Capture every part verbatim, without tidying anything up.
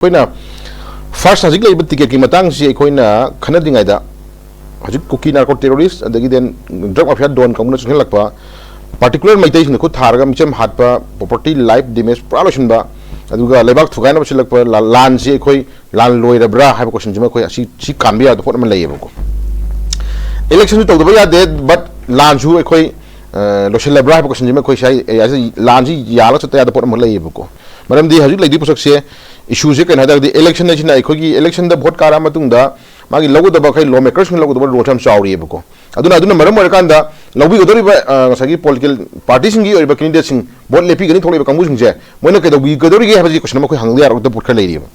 ꯑꯩꯈꯣꯏꯅ ꯐꯥꯔꯁ ꯍꯧꯖꯤꯛ ꯂꯩꯔꯤꯕ ꯇꯤꯀꯦꯠꯀꯤ ꯃꯇꯥꯡꯁꯤ ꯑꯩꯈꯣꯏꯅ ꯈꯟꯅꯗ꯭ꯔꯤꯉꯩꯗ ꯍꯧꯖꯤꯛ ꯀꯨꯀꯤ ꯅꯥꯔꯀꯣ ꯇꯦꯔꯣꯔꯤꯁ ꯑꯗꯒꯤ ꯗꯦꯟ ꯗ꯭ꯔꯒ ꯃꯥꯐꯤꯌꯥ ꯗꯣꯟ ꯀꯥꯡꯕꯨꯅ ꯆꯪꯁꯤꯜꯂꯛꯄ ꯄꯥꯔꯇꯤꯀꯨꯂꯔ ꯃꯩꯇꯩꯁꯤꯡꯗ ꯈꯨꯠ ꯊꯥꯔꯒ ꯃꯤꯆꯝ ꯍꯥꯠꯄ, ꯄ꯭ꯔꯣꯄꯔꯇꯤ ꯂꯥꯏꯐ ꯗꯦꯃꯦꯖ ꯄꯨꯔꯥ ꯂꯣꯏꯁꯤꯟꯕ, ꯑꯗꯨꯒ ꯂꯩꯕꯥꯛ ꯊꯨꯒꯥꯏꯅꯕ ꯁꯤꯜꯂꯛꯄ ꯂꯥꯟꯁꯤ ꯑꯩꯈꯣꯏ ꯂꯥꯟ ꯂꯣꯏꯔꯕ꯭ꯔꯥ ꯍꯥꯏꯕ ꯀꯣꯏꯁꯟꯁꯤꯃ ꯑꯩꯈꯣꯏ ꯑꯁꯤ ꯁꯤ ꯀꯥꯟꯕ ꯌꯥꯕ ꯄꯣꯠ ꯑꯃ ꯂꯩꯌꯦꯕꯀꯣ꯫ ꯏꯂꯦꯛꯁꯟꯁꯨ ꯇꯧꯗꯕ ꯌꯥꯗꯦ, ꯕꯠ ꯂꯥꯟꯁꯨ ꯑꯩꯈꯣꯏ ꯂꯣꯏꯁꯤꯜꯂꯕ꯭ꯔꯥ ꯍꯥꯏꯕ ꯀꯣꯏꯁꯟꯁꯤꯃ ꯑꯩꯈꯣꯏ ꯁꯤ ꯂꯥꯟꯁꯤ ꯌꯥꯜꯂꯒ ꯆꯠꯇ ꯌꯥꯗꯕ ꯄꯣꯠ ꯑꯃ ꯂꯩꯌꯦꯕꯀꯣ꯫ ꯃꯔꯝꯗꯤ ꯍꯧꯖꯤꯛ ꯂꯩꯗꯣꯏ ꯄꯣꯠꯁꯛꯁꯦ, ꯏꯁꯨꯁꯦ ꯀꯩꯅꯣ ꯍꯥꯏ ꯇꯥꯔꯒꯗꯤ ꯏꯂꯦꯛꯁꯟ ꯍꯥꯏꯁꯤꯅ ꯑꯩꯈꯣꯏꯒꯤ ꯏꯂꯦꯛꯁꯟꯗ ꯚꯣꯠ ꯀꯥꯔꯛꯑ ꯃꯇꯨꯡꯗ ꯃꯥꯒꯤ ꯂꯧꯒꯗꯕ ꯑꯩꯈꯣꯏ ꯂꯣ ꯃꯦꯀꯔꯁꯤꯡꯅ ꯂꯧꯒꯗꯕ ꯔꯣꯜꯁꯦ ꯌꯥꯝ ꯆꯥꯎꯔꯤꯑꯕꯀꯣ꯫ ꯑꯗꯨꯅ ꯑꯗꯨꯅ ꯃꯔꯝ ꯑꯣꯏꯔꯀꯥꯟꯗ ꯂꯧꯕꯤꯒꯗꯧꯔꯤꯕ ꯉꯁꯥꯏꯒꯤ ꯄꯣꯂꯤꯇꯤꯀꯦꯜ ꯄꯥꯔꯇꯤꯁꯤꯡꯒꯤ ꯑꯣꯏꯔꯤꯕ ꯀꯦꯟꯗꯤꯗꯦꯠꯁꯤꯡ, ꯚꯣꯠ ꯂꯦꯞꯄꯤꯒꯅꯤ ꯊꯣꯛꯂꯛꯏꯕ ꯀꯥꯡꯕꯨꯁꯤꯡꯁꯦ ꯃꯣꯏꯅ ꯀꯩꯗꯧꯕꯤꯒꯗꯧꯔꯤꯒꯦ ꯍꯥꯏꯕꯁꯤ ꯀꯣꯏꯁꯟ ꯑꯃ ꯑꯩꯈꯣꯏ ꯍꯪꯗ ꯌꯥꯔꯛꯇꯕ ꯄꯣꯠ ꯈꯔ ꯂꯩꯔꯤꯑꯕ꯫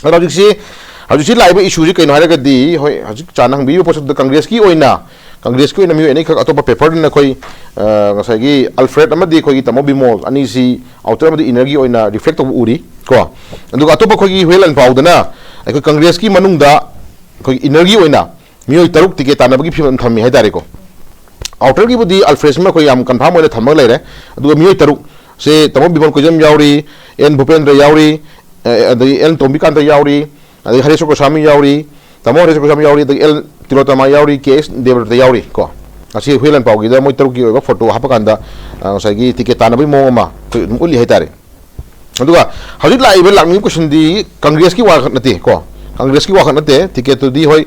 ꯑꯗꯣ ꯍꯧꯖꯤꯛꯁꯤ ꯍꯧꯖꯤꯛꯁꯤ ꯂꯥꯛꯏꯕ ꯏꯁꯨꯁꯤ ꯀꯩꯅꯣ ꯍꯥꯏꯔꯒꯗꯤ, ꯍꯣꯏ, ꯍꯧꯖꯤꯛ ꯆꯥꯟꯅ ꯍꯪꯕꯤꯔꯤꯕ ꯄꯣꯠꯁꯛꯇꯨꯗ ꯀꯪꯒ꯭ꯔꯦꯁꯀꯤ ꯑꯣꯏꯅ ꯀꯪꯒ꯭ꯔꯦꯁꯀꯤ ꯑꯣꯏꯅ ꯃꯤꯑꯣꯏ ꯑꯅꯤꯈꯛ, ꯑꯇꯣꯞꯄ ꯄꯦꯄꯔꯗꯅ ꯑꯩꯈꯣꯏ ꯉꯁꯥꯏꯒꯤ ꯑꯜꯐ꯭ꯔꯦꯗ ꯑꯃꯗꯤ ꯑꯩꯈꯣꯏꯒꯤ ꯇꯥꯃꯣ ꯕꯤꯃꯣꯜ ꯑꯅꯤꯁꯤ ꯑꯥꯎꯇꯔ ꯑꯃꯗꯤ ꯏꯟꯅꯔꯒꯤ ꯑꯣꯏꯅ ꯔꯤꯐ꯭ꯂꯦꯛ ꯇꯧꯕ ꯎꯔꯤ ꯀꯣ꯫ ꯑꯗꯨꯒ ꯑꯇꯣꯞꯄ ꯑꯩꯈꯣꯏꯒꯤ ꯍꯨꯌꯦꯟ ꯂꯥꯟꯄꯥꯎꯗꯅ ꯑꯩꯈꯣꯏ ꯀꯪꯒ꯭ꯔꯦꯁꯀꯤ ꯃꯅꯨꯡꯗ ꯑꯩꯈꯣꯏꯒꯤ ꯏꯟꯅꯔꯒꯤ ꯑꯣꯏꯅ ꯃꯤꯑꯣꯏ ꯇꯔꯨꯛ ꯇꯤꯀꯦꯠ ꯇꯥꯟꯅꯕꯒꯤ ꯐꯤꯕꯝ ꯊꯝꯃꯤ ꯍꯥꯏꯇꯥꯔꯦꯀꯣ꯫ ꯑꯥꯎꯇꯔꯒꯤꯕꯨꯗꯤ ꯑꯜꯐ꯭ꯔꯦꯗꯁꯤꯃ ꯑꯩꯈꯣꯏ ꯌꯥꯝ ꯀꯟꯐꯥꯔꯝ ꯑꯣꯏꯅ ꯊꯝꯃꯒ ꯂꯩꯔꯦ꯫ ꯑꯗꯨꯒ ꯃꯤꯑꯣꯏ ꯇꯔꯨꯛꯁꯦ ꯇꯥꯃꯣ ꯕꯤꯃꯣꯜ ꯀꯣꯏꯖꯝ ꯌꯥꯎꯔꯤ, ꯑꯦꯟ ꯚꯨꯄꯦꯟꯗ꯭ꯔ ꯌꯥꯎꯔꯤ, ꯑꯗꯒꯤ ꯑꯦꯜ ꯇꯣꯝꯕꯤꯀꯥꯟꯇ ꯌꯥꯎꯔꯤ, ꯑꯗꯒꯤ ꯍꯔꯦꯁ ꯒꯣꯁ꯭ꯋꯥꯃꯤ ꯌꯥꯎꯔꯤ, ꯇꯥꯃꯣ ꯍꯔꯦꯁ ꯒꯣꯁ꯭ꯋꯥꯃꯤ ꯌꯥꯎꯔꯤ, ꯑꯗꯒꯤ ꯑꯦꯜ ꯇꯤꯂꯣꯇꯃꯥ ꯌꯥꯎꯔꯤ, ꯀꯦ ꯑꯦꯁ ꯗꯦꯕ꯭ꯔꯇ ꯌꯥꯎꯔꯤ ꯀꯣ꯫ ꯉꯁꯤ ꯍꯨꯌꯦꯟ ꯂꯥꯟꯄꯥꯎꯒꯤꯗ ꯃꯣꯏ ꯇꯔꯨꯛꯀꯤ ꯑꯣꯏꯕ ꯐꯣꯇꯣ ꯍꯥꯞꯄꯀꯥꯟꯗ ꯉꯁꯥꯏꯒꯤ ꯇꯤꯀꯦꯠ ꯇꯥꯟꯅꯕꯒꯤ ꯃꯑꯣꯡ ꯑꯃ ꯑꯩꯈꯣꯏ ꯑꯗꯨꯝ ꯎꯠꯂꯤ ꯍꯥꯏꯇꯥꯔꯦ꯫ ꯑꯗꯨꯒ ꯍꯧꯖꯤꯛ ꯂꯥꯛꯏꯕ ꯂꯥꯛꯅꯤꯡꯕ ꯀꯣꯏꯁꯟꯗꯤ ꯀꯪꯒ꯭ꯔꯦꯁꯀꯤ ꯋꯥꯈꯛ ꯅꯠꯇꯦ ꯀꯣ꯫ ꯀꯪꯒ꯭ꯔꯦꯁꯀꯤ ꯋꯥꯈꯛ ꯅꯠꯇꯦ꯫ ꯇꯤꯀꯦꯠꯇꯨꯗꯤ ꯍꯣꯏ,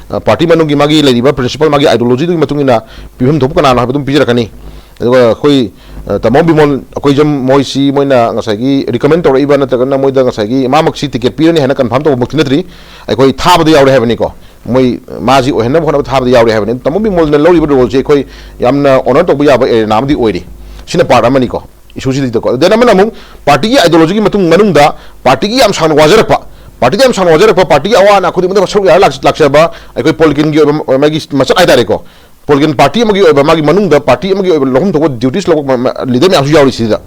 ꯄꯥꯔꯇꯤ ꯃꯅꯨꯡꯒꯤ ꯃꯥꯒꯤ ꯂꯩꯔꯤꯕ ꯄ꯭ꯔꯤꯟꯁꯤꯄꯜ, ꯃꯥꯒꯤ ꯑꯥꯏꯗꯤꯌꯣꯂꯣꯖꯤꯗꯨꯒꯤ ꯃꯇꯨꯡ ꯏꯟꯅ ꯄꯤꯐꯝ ꯊꯣꯛꯄ ꯀꯅꯥꯅꯣ ꯍꯥꯏꯕꯗꯨꯝ ꯄꯤꯖꯔꯛꯀꯅꯤ꯫ ꯑꯗꯨꯒ ꯑꯩꯈꯣꯏ ꯇꯥꯃꯣ ꯕꯤꯃꯣꯜ ꯑꯩꯈꯣꯏ ꯖꯝ ꯃꯣꯏꯁꯤ ꯃꯣꯏꯅ ꯉꯁꯥꯏꯒꯤ ꯔꯤꯀꯃꯦꯟ ꯇꯧꯔꯛꯏꯕ ꯅꯠꯇ꯭ꯔꯒꯅ ꯃꯣꯏꯗ ꯉꯁꯥꯏꯒꯤ ꯃꯥꯃꯛꯁꯤ ꯇꯤꯀꯦꯠ ꯄꯤꯔꯅꯤ ꯍꯥꯏꯅ ꯀꯟꯐꯥꯔꯝ ꯇꯧꯕꯃꯛꯇꯤ ꯅꯠꯇ꯭ꯔꯤ꯫ ꯑꯩꯈꯣꯏ ꯊꯥꯕꯗ ꯌꯥꯎꯔꯦ ꯍꯥꯏꯕꯅꯤꯀꯣ꯫ ꯃꯣꯏ ꯃꯥꯁꯤ ꯑꯣꯏꯍꯟꯅꯕ ꯍꯣꯠꯅꯕ ꯊꯥꯕꯗ ꯌꯥꯎꯔꯦ ꯍꯥꯏꯕꯅꯤ꯫ ꯇꯥꯃꯣ ꯕꯤꯃꯣꯜꯅ ꯂꯧꯔꯤꯕ ꯔꯣꯜꯁꯦ ꯑꯩꯈꯣꯏ ꯌꯥꯝꯅ ꯑꯣꯅꯔ ꯇꯧꯕ ꯌꯥꯕ ꯑꯦꯔꯦꯅꯥ ꯑꯃꯗꯤ ꯑꯣꯏꯔꯤ꯫ ꯁꯤꯅ ꯄꯥꯔꯠ ꯑꯃꯅꯤꯀꯣ, ꯏꯁꯨꯁꯤꯗꯀꯣ꯫ ꯗꯦꯟ ꯑꯃꯅ ꯑꯃꯨꯛ ꯄꯥꯔꯇꯤꯒꯤ ꯑꯥꯏꯗꯤꯌꯣꯂꯣꯖꯤꯒꯤ ꯃꯇꯨꯡ ꯃꯅꯨꯡꯗ ꯄꯥꯔꯇꯤꯒꯤ ꯌꯥꯝ ꯁꯥꯡꯅ ꯋꯥꯖꯔꯛꯄ, ꯄꯥꯔꯇꯤꯗ ꯌꯥꯝ ꯁꯥꯡꯅ ꯋꯥꯖꯔꯛꯄ, ꯄꯥꯔꯇꯤꯒꯤ ꯑꯋꯥ ꯑꯅꯥ ꯈꯨꯗꯤꯡꯃꯛꯇ ꯁꯔꯨꯛ ꯌꯥꯔ ꯂꯥꯛꯆꯕ ꯑꯩꯈꯣꯏ ꯄꯣꯂꯤꯇꯤꯀꯦꯜꯒꯤ ꯑꯣꯏꯕ ꯃꯥꯒꯤ ꯃꯆꯠ ꯍꯥꯏꯇꯥꯔꯦꯀꯣ꯫ ꯄꯣꯂꯤꯇꯤꯀꯦꯜ ꯄꯥꯔꯇꯤ ꯑꯃꯒꯤ ꯑꯣꯏꯕ ꯃꯥꯒꯤ ꯃꯅꯨꯡꯗ ꯄꯥꯔꯇꯤ ꯑꯃꯒꯤ ꯑꯣꯏꯕ ꯂꯧꯐꯝ ꯊꯣꯛꯄ ꯂꯤꯗꯔ ꯃꯌꯥꯝꯁꯨ ꯌꯥꯎꯔꯤ ꯁꯤꯗ꯫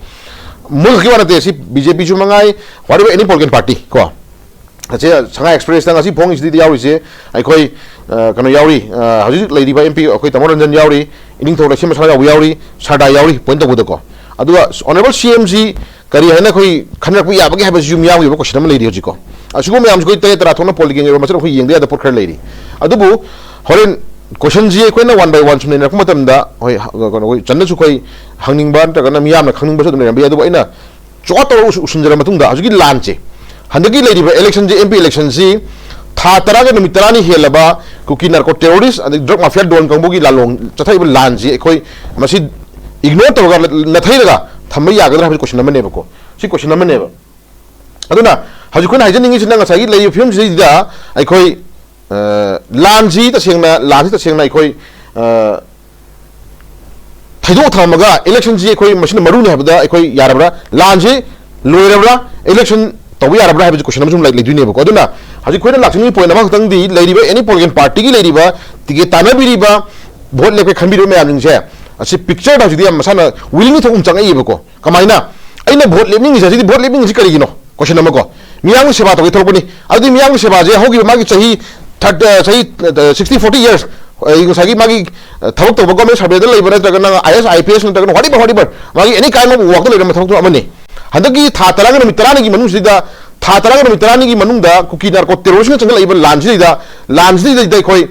ꯃꯣꯏ ꯈꯛꯀꯤ ꯋꯥ ꯅꯠꯇꯦ, ꯁꯤ ꯕꯤ ꯖꯦ ꯄꯤꯁꯨ ꯃꯉꯥꯏ, whatever any political party ꯀꯣ꯫ ꯑꯁꯤ ꯁꯉꯥꯏ ꯑꯦꯛꯁꯄ꯭ꯔꯦꯁꯇ ꯉꯁꯤ ꯐꯣꯡꯉꯤꯁꯤꯗ ꯌꯥꯎꯔꯤꯁꯦ ꯑꯩꯈꯣꯏ, ꯑ, ꯀꯩꯅꯣ ꯌꯥꯎꯔꯤ, ꯑ, ꯍꯧꯖꯤꯛ ꯂꯩꯔꯤꯕ ꯑꯦꯝ ꯄꯤ ꯑꯩꯈꯣꯏ ꯇꯥꯃꯣ ꯔꯟꯖꯟ ꯌꯥꯎꯔꯤ, ꯏꯅꯤꯡꯊꯧ ꯂꯩꯁꯦꯝꯕ ꯁꯅꯥꯖꯥꯎꯕ ꯌꯥꯎꯔꯤ, ꯁꯔꯗꯥ ꯌꯥꯎꯔꯤ, ꯄꯣꯏꯟ ꯇꯧꯕꯗꯀꯣ꯫ ꯑꯗꯨꯒ ꯑꯣꯅꯔꯦꯕꯜ ꯁꯤ ꯑꯦꯝꯁꯤ ꯀꯔꯤ ꯍꯥꯏꯅ ꯑꯩꯈꯣꯏ ꯈꯟꯅꯔꯛꯄ ꯌꯥꯕꯒꯦ ꯍꯥꯏꯕꯁꯤꯁꯨ ꯃꯤꯌꯥꯝꯒꯤ ꯑꯣꯏꯕ ꯀꯣꯏꯁꯟ ꯑꯃ ꯂꯩꯔꯤ ꯍꯧꯖꯤꯛꯀꯣ꯫ ꯑꯁꯤꯒꯨꯝꯕ ꯃꯌꯥꯝꯁꯤ ꯑꯩꯈꯣꯏ ꯇꯔꯦꯠ ꯇꯔꯥ ꯊꯣꯛꯅ ꯄꯣꯂꯤꯇꯤꯀꯦꯜꯒꯤ ꯑꯣꯏꯕ ꯃꯆꯥꯛ ꯑꯩꯈꯣꯏ ꯌꯦꯡꯗ ꯌꯥꯗꯕ ꯄꯣꯠ ꯈꯔ ꯂꯩꯔꯤ꯫ ꯑꯗꯨꯕꯨ ꯍꯣꯔꯦꯟ ꯀꯣꯏꯁꯟꯁꯤ ꯑꯩꯈꯣꯏꯅ ꯋꯥꯟ ꯕꯥꯏ ꯋꯥꯟ ꯁꯨꯝ ꯅꯩꯅꯔꯛꯄ ꯃꯇꯝꯗ, ꯍꯣꯏ, ꯀꯩꯅꯣ, ꯑꯩꯈꯣꯏ ꯆꯟꯗꯁꯨ ꯑꯩꯈꯣꯏ ꯍꯪꯅꯤꯡꯕ ꯅꯠꯇ꯭ꯔꯒꯅ ꯃꯤꯌꯥꯝꯅ ꯈꯪꯅꯤꯡꯕꯁꯨ ꯑꯗꯨꯝ ꯂꯩꯔꯝꯕ ꯌꯥꯏ꯫ ꯑꯗꯨꯕꯨ ꯑꯩꯅ ꯆꯣꯠ ꯇꯧꯔꯒ ꯎꯁꯤꯟꯖꯔꯕ ꯃꯇꯨꯡꯗ ꯍꯧꯖꯤꯛꯀꯤ ꯂꯥꯟꯁꯦ, ꯍꯟꯗꯛꯀꯤ ꯂꯩꯔꯤꯕ ꯏꯂꯦꯛꯁꯟꯁꯤ, ꯑꯦꯝ ꯄꯤ ꯏꯂꯦꯛꯁꯟꯁꯤ ꯊꯥ ꯇꯔꯥꯒ ꯅꯨꯃꯤꯠ ꯇꯔꯥꯅꯤ ꯍꯦꯜꯂꯕ ꯀꯨꯀꯤ ꯅꯥꯔꯀꯣ ꯇꯦꯔꯣꯔꯤꯁ ꯑꯗꯩ ꯗ꯭ꯔꯒ ꯃꯥꯐꯤꯌꯥ ꯗꯣꯟ ꯀꯥꯡꯕꯨꯒꯤ ꯂꯥꯂꯣꯡ ꯆꯠꯊꯔꯤꯕ ꯂꯥꯟꯁꯤ ꯑꯩꯈꯣꯏ ꯃꯁꯤ ꯏꯒꯅꯣꯔ ꯇꯧꯔꯒ ꯅꯥꯊꯩꯔꯒ ꯊꯝꯕ ꯌꯥꯒꯗ꯭ꯔꯥ ꯍꯥꯏꯕꯁꯤ ꯀꯣꯏꯁꯟ ꯑꯃꯅꯦꯕꯀꯣ꯫ ꯁꯤ ꯀꯣꯏꯁꯟ ꯑꯃꯅꯦꯕ꯫ ꯑꯗꯨꯅ ꯍꯧꯖꯤꯛ ꯑꯩꯈꯣꯏꯅ ꯍꯥꯏꯖꯅꯤꯡꯉꯤꯁꯤꯅ ꯉꯁꯥꯏꯒꯤ ꯂꯩꯔꯤꯕ ꯐꯤꯕꯝꯁꯤꯗꯩꯗ ꯑꯩꯈꯣꯏ, ꯑ, ꯂꯥꯟꯁꯤ ꯇꯁꯦꯡꯅ, ꯂꯥꯟꯁꯤ ꯇꯁꯦꯡꯅ ꯑꯩꯈꯣꯏ, ꯑ, ꯊꯩꯗꯣꯛ ꯊꯝꯃꯒ ꯏꯂꯦꯛꯁꯟꯁꯤ ꯑꯩꯈꯣꯏ ꯃꯁꯤꯅ ꯃꯔꯨꯅꯤ ꯍꯥꯏꯕꯗ ꯑꯩꯈꯣꯏ ꯌꯥꯔꯕ꯭ꯔꯥ? ꯂꯥꯟꯁꯤ ꯂꯣꯏꯔꯕ꯭ꯔꯥ? ꯏꯂꯦꯛꯁꯟ ꯇꯧꯕ ꯌꯥꯔꯕ꯭ꯔꯥ ꯍꯥꯏꯕꯁꯤ ꯀꯣꯏꯁꯟ ꯑꯃ ꯁꯨꯝ ꯂꯩ-, ꯂꯩꯗꯣꯏꯅꯦꯕꯀꯣ꯫ ꯑꯗꯨꯅ ꯍꯧꯖꯤꯛ ꯑꯩꯈꯣꯏꯅ ꯂꯥꯛꯆꯅꯤꯡꯉꯤ ꯄꯣꯏꯟ ꯑꯃꯈꯛꯇꯪꯗꯤ, ꯂꯩꯔꯤꯕ ꯑꯦꯅꯤ ꯄꯣꯂꯤꯇꯤꯀꯦꯜ ꯄꯥꯔꯇꯤꯒꯤ ꯂꯩꯔꯤꯕ ꯇꯤꯀꯦꯠ ꯇꯥꯟꯅꯕꯤꯔꯤꯕ, ꯚꯣꯠ ꯂꯦꯞꯀꯦ ꯈꯟꯕꯤꯔꯤꯕ ꯃꯌꯥꯝꯁꯤꯡꯁꯦ, ꯑꯁꯤ ꯄꯤꯛꯆꯔꯗ ꯍꯧꯖꯤꯛꯇꯤ ꯌꯥꯝ ꯃꯁꯥꯅ ꯋꯤꯂꯤꯡꯂꯤ ꯊꯣꯛꯅ ꯆꯪꯉꯛꯏꯕꯀꯣ꯫ ꯀꯃꯥꯏꯅ? ꯑꯩꯅ ꯚꯣꯠ ꯂꯦꯞꯅꯤꯡꯉꯤꯁꯦ, ꯍꯧꯖꯤꯛꯇꯤ ꯚꯣꯠ ꯂꯦꯞꯅꯤꯡꯉꯤꯁꯤ ꯀꯔꯤꯒꯤꯅꯣ? ꯀꯣꯏꯁꯟ ꯑꯃ ꯀꯣ, ꯃꯤꯌꯥꯝꯒꯤ ꯁꯦꯕꯥ ꯇꯧꯒꯦ ꯊꯣꯛꯂꯛꯄꯅꯤ꯫ ꯑꯗꯨꯗꯤ ꯃꯤꯌꯥꯝꯒꯤ ꯁꯦꯕꯥꯁꯦ ꯍꯧꯈꯤꯕ ꯃꯥꯒꯤ ꯆꯍꯤ ꯊꯥꯔꯇꯤ, ꯆꯍꯤ, ꯑ, ꯁꯤꯛꯁꯇꯤ, ꯐꯣꯔꯇꯤ ꯌꯔꯁ, ꯑꯩ ꯉꯁꯥꯏꯒꯤ ꯃꯥꯒꯤ, ꯑ, ꯊꯕꯛ ꯇꯧꯕ ꯒꯣꯔꯃꯦꯟ ꯁꯥꯔꯚꯦꯗ ꯂꯩꯕ ꯅꯠꯇ꯭ꯔꯒꯅ ꯑꯥꯏ ꯑꯦꯁ, ꯑꯥꯏ ꯄꯤ ꯑꯦꯁ ꯅꯠꯇ꯭ꯔꯒꯅ whatever, whatever, ꯃꯥꯒꯤ ꯑꯦꯅꯤ ꯀꯥꯏꯟ ꯑꯣꯐ ꯋꯥꯛꯇ ꯂꯩꯔꯝꯕ ꯊꯕꯛꯇꯨ ꯑꯃꯅꯤ꯫ ꯍꯟꯗꯛꯀꯤ ꯊꯥ ꯇꯔꯥꯒ ꯅꯨꯃꯤꯠ ꯇꯔꯥꯅꯤꯒꯤ ꯃꯅꯨꯡꯁꯤꯗ, ꯊꯥ ꯇꯔꯥꯒ ꯅꯨꯃꯤꯠ ꯇꯔꯥꯅꯤꯒꯤ ꯃꯅꯨꯡꯗ ꯀꯨꯀꯤ ꯅꯥꯔꯀꯣ ꯇꯦꯔꯣꯔꯤꯁꯅ ꯆꯪꯁꯤꯜꯂꯛꯏꯕ ꯂꯥꯟꯁꯤꯗꯩꯗ, ꯂꯥꯟꯁꯤꯗꯩꯗ ꯑꯩꯈꯣꯏ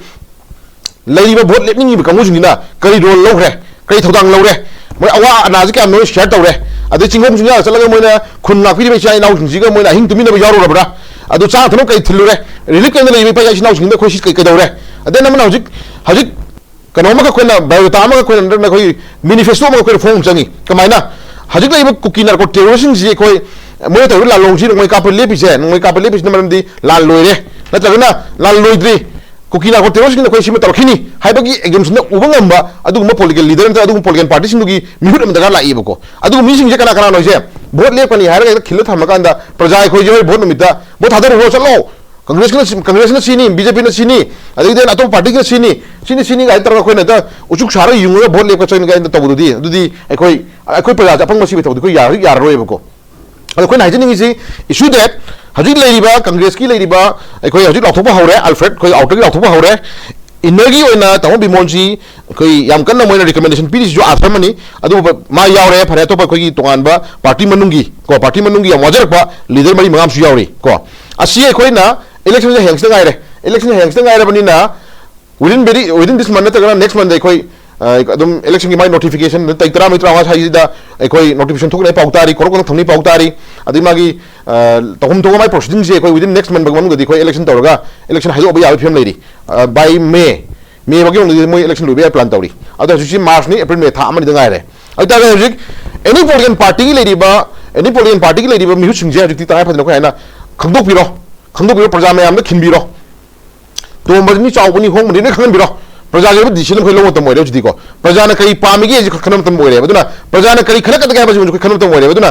ꯂꯩꯔꯤꯕ ꯚꯣꯠ ꯂꯦꯞꯅꯤꯡꯉꯤꯕ ꯀꯥꯡꯕꯨꯁꯤꯡꯁꯤꯅ ꯀꯔꯤ ꯔꯣꯜ ꯂꯧꯈ꯭ꯔꯦ, ꯀꯔꯤ ꯊꯧꯗꯥꯡ ꯂꯧꯔꯦ, ꯃꯣꯏ ꯑꯋꯥ ꯑꯅꯥꯁꯤ ꯀꯌꯥꯝ ꯂꯣꯏꯅ ꯁꯤꯌꯔ ꯇꯧꯔꯦ, ꯑꯗꯩ ꯆꯤꯡꯈꯣꯡ ꯆꯤꯡꯌꯥꯗ ꯆꯠꯂꯒ ꯃꯣꯏꯅ ꯈꯨꯟ ꯉꯥꯛꯄꯤꯔꯤꯕ ꯏꯆꯥ ꯏꯅꯥꯎꯁꯤꯡꯁꯤꯒ ꯃꯣꯏꯅ ꯑꯍꯤꯡ ꯇꯨꯃꯤꯟꯅꯕ ꯌꯥꯎꯔꯨꯔꯕ꯭ꯔꯥ? ꯑꯗꯨ ꯆꯥꯅ ꯊꯛꯅꯕ ꯀꯔꯤ ꯊꯤꯜꯂꯨꯔꯦ? ꯔꯤꯂꯤꯐ ꯀꯦꯝꯞꯇ ꯂꯩꯔꯤꯕ ꯏꯄꯥ ꯏꯆꯥ ꯏꯅꯥꯎꯁꯤꯡꯗ ꯑꯩꯈꯣꯏ ꯁꯤ ꯀꯩ-, ꯀꯩꯗꯧꯔꯦ? ꯑꯗꯩ ꯑꯃꯅ ꯍꯧꯖꯤꯛ, ꯍꯧꯖꯤꯛ ꯀꯩꯅꯣꯝꯃꯈꯛ ꯑꯩꯈꯣꯏꯅ, ꯕꯥꯏꯑꯣꯗꯥꯇꯥ ꯑꯃꯈꯛ ꯑꯩꯈꯣꯏꯅ, ꯅꯠꯇ꯭ꯔꯒꯅ ꯑꯩꯈꯣꯏ ꯃꯦꯅꯤꯐꯦꯁꯇꯣ ꯑꯃꯈꯛ ꯑꯩꯈꯣꯏꯅ ꯐꯣꯡꯕ ꯆꯪꯉꯤ꯫ ꯀꯃꯥꯏꯅ? ꯍꯧꯖꯤꯛ ꯂꯩꯔꯤꯕ ꯀꯨꯀꯤ ꯅꯥꯔꯀꯣ ꯇꯦꯔꯣꯔꯤꯁꯁꯤꯡꯁꯤ ꯑꯩꯈꯣꯏ, ꯃꯣꯏꯅ ꯇꯧꯔꯤꯕ ꯂꯥꯂꯣꯡꯁꯤ ꯅꯣꯡꯃꯩ ꯀꯥꯞꯄ ꯂꯦꯞꯄꯤꯁꯦ, ꯅꯣꯡꯃꯩ ꯀꯥꯞꯄ ꯂꯦꯞꯄꯤꯁꯤꯅ ꯃꯔꯝꯗꯤ ꯂꯥꯟ ꯂꯣꯏꯔꯦ, ꯅꯠꯇ꯭ꯔꯒꯅ ꯂꯥꯟ ꯂꯣꯏꯗ꯭ꯔꯤ, ꯀꯨꯀꯤ ꯅꯥꯔꯀꯣ ꯇꯦꯔꯣꯔꯤꯁꯁꯤꯡꯅ ꯑꯩꯈꯣꯏ ꯁꯤꯃ ꯇꯧꯔꯛꯈꯤꯅꯤ ꯍꯥꯏꯕꯒꯤ ꯑꯦꯛꯖꯝꯁꯟꯗ ꯎꯕ ꯉꯝꯕ ꯑꯗꯨꯒꯨꯝꯕ ꯄꯣꯂꯤꯇꯤꯀꯦꯜ ꯂꯤꯗꯔ ꯅꯠꯇ꯭ꯔꯒ ꯑꯗꯨꯒꯨꯝꯕ ꯄꯣꯂꯤꯇꯤꯀꯦꯜ ꯄꯥꯔꯇꯤꯁꯤꯡꯗꯨꯒꯤ ꯃꯤꯍꯨꯠ ꯑꯃ ꯗꯔꯀꯥꯔ ꯂꯥꯛꯏꯕꯀꯣ꯫ ꯑꯗꯨꯒꯨꯝꯕ ꯃꯤꯁꯤꯡꯁꯦ ꯀꯅꯥ ꯀꯅꯥꯅꯣ ꯍꯥꯏꯁꯦ? ꯚꯣꯠ ꯂꯦꯞꯀꯅꯤ ꯍꯥꯏꯔꯒ ꯍꯦꯛꯇ ꯈꯤꯜꯂ ꯊꯝꯃꯀꯥꯟꯗ ꯄ꯭ꯔꯖꯥ ꯑꯩꯈꯣꯏꯁꯦ, "ꯍꯣꯏ, ꯚꯣꯠ ꯅꯨꯃꯤꯠꯇ ꯚꯣꯠ ꯊꯥꯗꯔꯨꯔꯣ, ꯆꯠꯂꯣ, ꯀꯪꯒ꯭ꯔꯦꯁꯀꯤꯅ ꯁꯤ-, ꯀꯪꯒ꯭ꯔꯦꯁꯅ ꯁꯤꯅꯤ, ꯕꯤ ꯖꯦ ꯄꯤꯅ ꯁꯤꯅꯤ, ꯑꯗꯒꯤꯗꯤ ꯑꯇꯣꯞꯄ ꯄꯥꯔꯇꯤꯒꯤꯅ ꯁꯤꯅꯤ, ꯁꯤꯅꯤ, ꯁꯤꯅꯤ" ꯀꯥꯏꯅ ꯇꯧꯔꯒ ꯑꯩꯈꯣꯏꯅ ꯍꯦꯛꯇ ꯎꯆꯨꯛ ꯁꯥꯔꯒ ꯌꯨꯡꯉꯒ ꯚꯣꯠ ꯂꯦꯞꯀ ꯆꯠꯅꯤ ꯀꯥꯏꯅ ꯇꯧꯕꯗꯨꯗꯤ, ꯑꯗꯨꯗꯤ ꯑꯩꯈꯣꯏ, ꯑꯩꯈꯣꯏ ꯄ꯭ꯔꯖꯥꯁꯦ ꯑꯄꯪꯕ ꯁꯤꯕ ꯊꯕꯛꯇꯤ ꯑꯩꯈꯣꯏ ꯌꯥꯔ-, ꯌꯥꯔꯔꯣꯏꯕꯀꯣ꯫ ꯑꯗꯣ ꯑꯩꯈꯣꯏꯅ ꯍꯥꯏꯖꯅꯤꯡꯉꯤꯁꯤ, issue that ꯍꯧꯖꯤꯛ ꯂꯩꯔꯤꯕ ꯀꯪꯒ꯭ꯔꯦꯁꯀꯤ ꯂꯩꯔꯤꯕ, ꯑꯩꯈꯣꯏ ꯍꯧꯖꯤꯛ ꯂꯥꯎꯊꯣꯛꯄ ꯍꯧꯔꯦ, ꯑꯜꯐ꯭ꯔꯦꯗ ꯑꯩꯈꯣꯏ ꯑꯥꯎꯇꯔꯒꯤ ꯂꯥꯎꯊꯣꯛꯄ ꯍꯧꯔꯦ, ꯏꯟꯅꯔꯒꯤ ꯑꯣꯏꯅ ꯇꯥꯃꯣ ꯕꯤꯃꯣꯟꯁꯤ ꯑꯩꯈꯣꯏ ꯌꯥꯝ ꯀꯟꯅ ꯃꯣꯏꯅ ꯔꯤꯀꯃꯦꯟꯗꯦꯁꯟ ꯄꯤꯔꯤꯁꯤꯁꯨ ꯑꯥꯔꯊ ꯑꯃꯅꯤ꯫ ꯑꯗꯨꯕꯨ ꯃꯥ ꯌꯥꯎꯔꯦ, ꯐꯔꯦ, ꯑꯇꯣꯞꯄ ꯑꯩꯈꯣꯏꯒꯤ ꯇꯣꯉꯥꯟꯕ ꯄꯥꯔꯇꯤ ꯃꯅꯨꯡꯒꯤ ꯀꯣ, ꯄꯥꯔꯇꯤ ꯃꯅꯨꯡꯒꯤ ꯌꯥꯝ ꯋꯥꯖꯔꯛꯄ ꯂꯤꯗꯔ ꯃꯔꯤ ꯃꯉꯥ ꯑꯃꯁꯨ ꯌꯥꯎꯔꯤ ꯀꯣ꯫ ꯑꯁꯤ ꯑꯩꯈꯣꯏꯅ ꯏꯂꯦꯛꯁꯟꯁꯦ ꯍꯌꯦꯡꯁꯤꯗ ꯉꯥꯏꯔꯦ, ꯏꯂꯦꯛꯁꯟꯁꯦ ꯍꯌꯦꯡꯁꯤꯗ ꯉꯥꯏꯔꯕꯅꯤꯅ within very, within this month ꯅꯠꯇ꯭ꯔꯒꯅ next monthꯗ ꯑꯩꯈꯣꯏ ꯑ, ꯑꯗꯨꯝ ꯏꯂꯦꯛꯁꯟꯒꯤ ꯃꯥꯏ ꯅꯣꯇꯤꯐꯤꯀꯦꯁꯟ ꯇꯥꯔꯤꯛ ꯇꯔꯥꯃꯔꯤ ꯇꯔꯥꯃꯉꯥ ꯁ꯭ꯋꯥꯏꯁꯤꯗ ꯑꯩꯈꯣꯏ ꯅꯣꯇꯤꯐꯤꯀꯦꯁꯟ ꯊꯣꯛꯅꯉꯥꯏ ꯄꯥꯎ ꯇꯥꯔꯤ, ꯀꯣꯔꯣꯛ ꯀꯣꯔꯣꯛ ꯊꯝꯅꯤ ꯄꯥꯎ ꯇꯥꯔꯤ꯫ ꯑꯗꯩ ꯃꯥꯒꯤ ꯑ, ꯇꯧꯐꯝ ꯊꯣꯛꯄ ꯃꯥꯏ ꯄ꯭ꯔꯣꯁꯤꯗꯤꯡꯁꯦ ꯑꯩꯈꯣꯏ within next month ꯐꯥꯎ ꯃꯅꯨꯡꯗꯗꯤ ꯑꯩꯈꯣꯏ ꯏꯂꯦꯛꯁꯟ ꯇꯧꯔꯒ ꯏꯂꯦꯛꯁꯟ ꯍꯥꯏꯗꯣꯛꯄ ꯌꯥꯕꯒꯤ ꯐꯤꯕꯝ ꯂꯩꯔꯤ꯫ ꯕꯥꯏ ꯃꯦ, ꯃꯦ ꯐꯥꯎꯒꯤ ꯃꯅꯨꯡꯗꯗꯤ ꯃꯣꯏ ꯏꯂꯦꯛꯁꯟ ꯂꯣꯏꯕ ꯌꯥꯏ ꯄ꯭ꯂꯥꯟ ꯇꯧꯔꯤ꯫ ꯑꯗꯣ ꯍꯧꯖꯤꯛꯁꯤ ꯃꯥꯔꯆꯅꯤ, ꯑꯦꯄ꯭ꯔꯤꯜ, ꯃꯦ ꯊꯥ ꯑꯃꯅꯤꯗ ꯉꯥꯏꯔꯦ꯫ ꯑꯗꯨ ꯇꯥꯔꯒꯗꯤ ꯍꯧꯖꯤꯛ ꯑꯦꯅꯤ ꯄꯣꯂꯤꯇꯤꯀꯦꯜ ꯄꯥꯔꯇꯤꯒꯤ ꯂꯩꯔꯤꯕ, ꯑꯦꯅꯤ ꯄꯣꯂꯤꯇꯤꯀꯦꯜ ꯄꯥꯔꯇꯤꯒꯤ ꯂꯩꯔꯤꯕ ꯃꯤꯍꯨꯠꯁꯤꯡꯁꯦ ꯍꯧꯖꯤꯛꯇꯤ ꯇꯉꯥꯏ ꯐꯗꯅ ꯑꯩꯈꯣꯏ ꯍꯥꯏꯅ ꯈꯪꯗꯣꯛꯄꯤꯔꯣ, ꯈꯪꯗꯣꯛꯄꯤꯔꯣ, ꯄ꯭ꯔꯖꯥ ꯃꯌꯥꯝꯗ ꯈꯤꯟꯕꯤꯔꯣ꯫ ꯇꯣꯝꯕꯁꯤ ꯃꯤ ꯆꯥꯎꯕꯅꯤ, ꯍꯣꯡꯕꯅꯤ, ꯂꯣꯏ ꯈꯪꯍꯟꯕꯤꯔꯣ꯫ ꯄ꯭ꯔꯖꯥꯒꯤ ꯑꯣꯏꯕ ꯗꯤꯁꯤꯖꯟ ꯑꯩꯈꯣꯏ ꯂꯧꯕ ꯃꯇꯝ ꯑꯣꯏꯔꯦ ꯍꯧꯖꯤꯛꯇꯤꯀꯣ꯫ ꯄ꯭ꯔꯖꯥꯅ ꯀꯔꯤ ꯄꯥꯝꯃꯤꯒꯦ ꯍꯧꯖꯤꯛ ꯈꯟꯕ ꯃꯇꯝ ꯑꯣꯏꯔꯦꯕ꯫ ꯑꯗꯨꯅ ꯄ꯭ꯔꯖꯥꯅ ꯀꯔꯤ ꯈꯜꯂꯛꯀꯗꯒꯦ ꯍꯥꯏꯕꯁꯤ ꯑꯩꯈꯣꯏ ꯈꯟꯕ ꯃꯇꯝ ꯑꯣꯏꯔꯦꯕ꯫ ꯑꯗꯨꯅ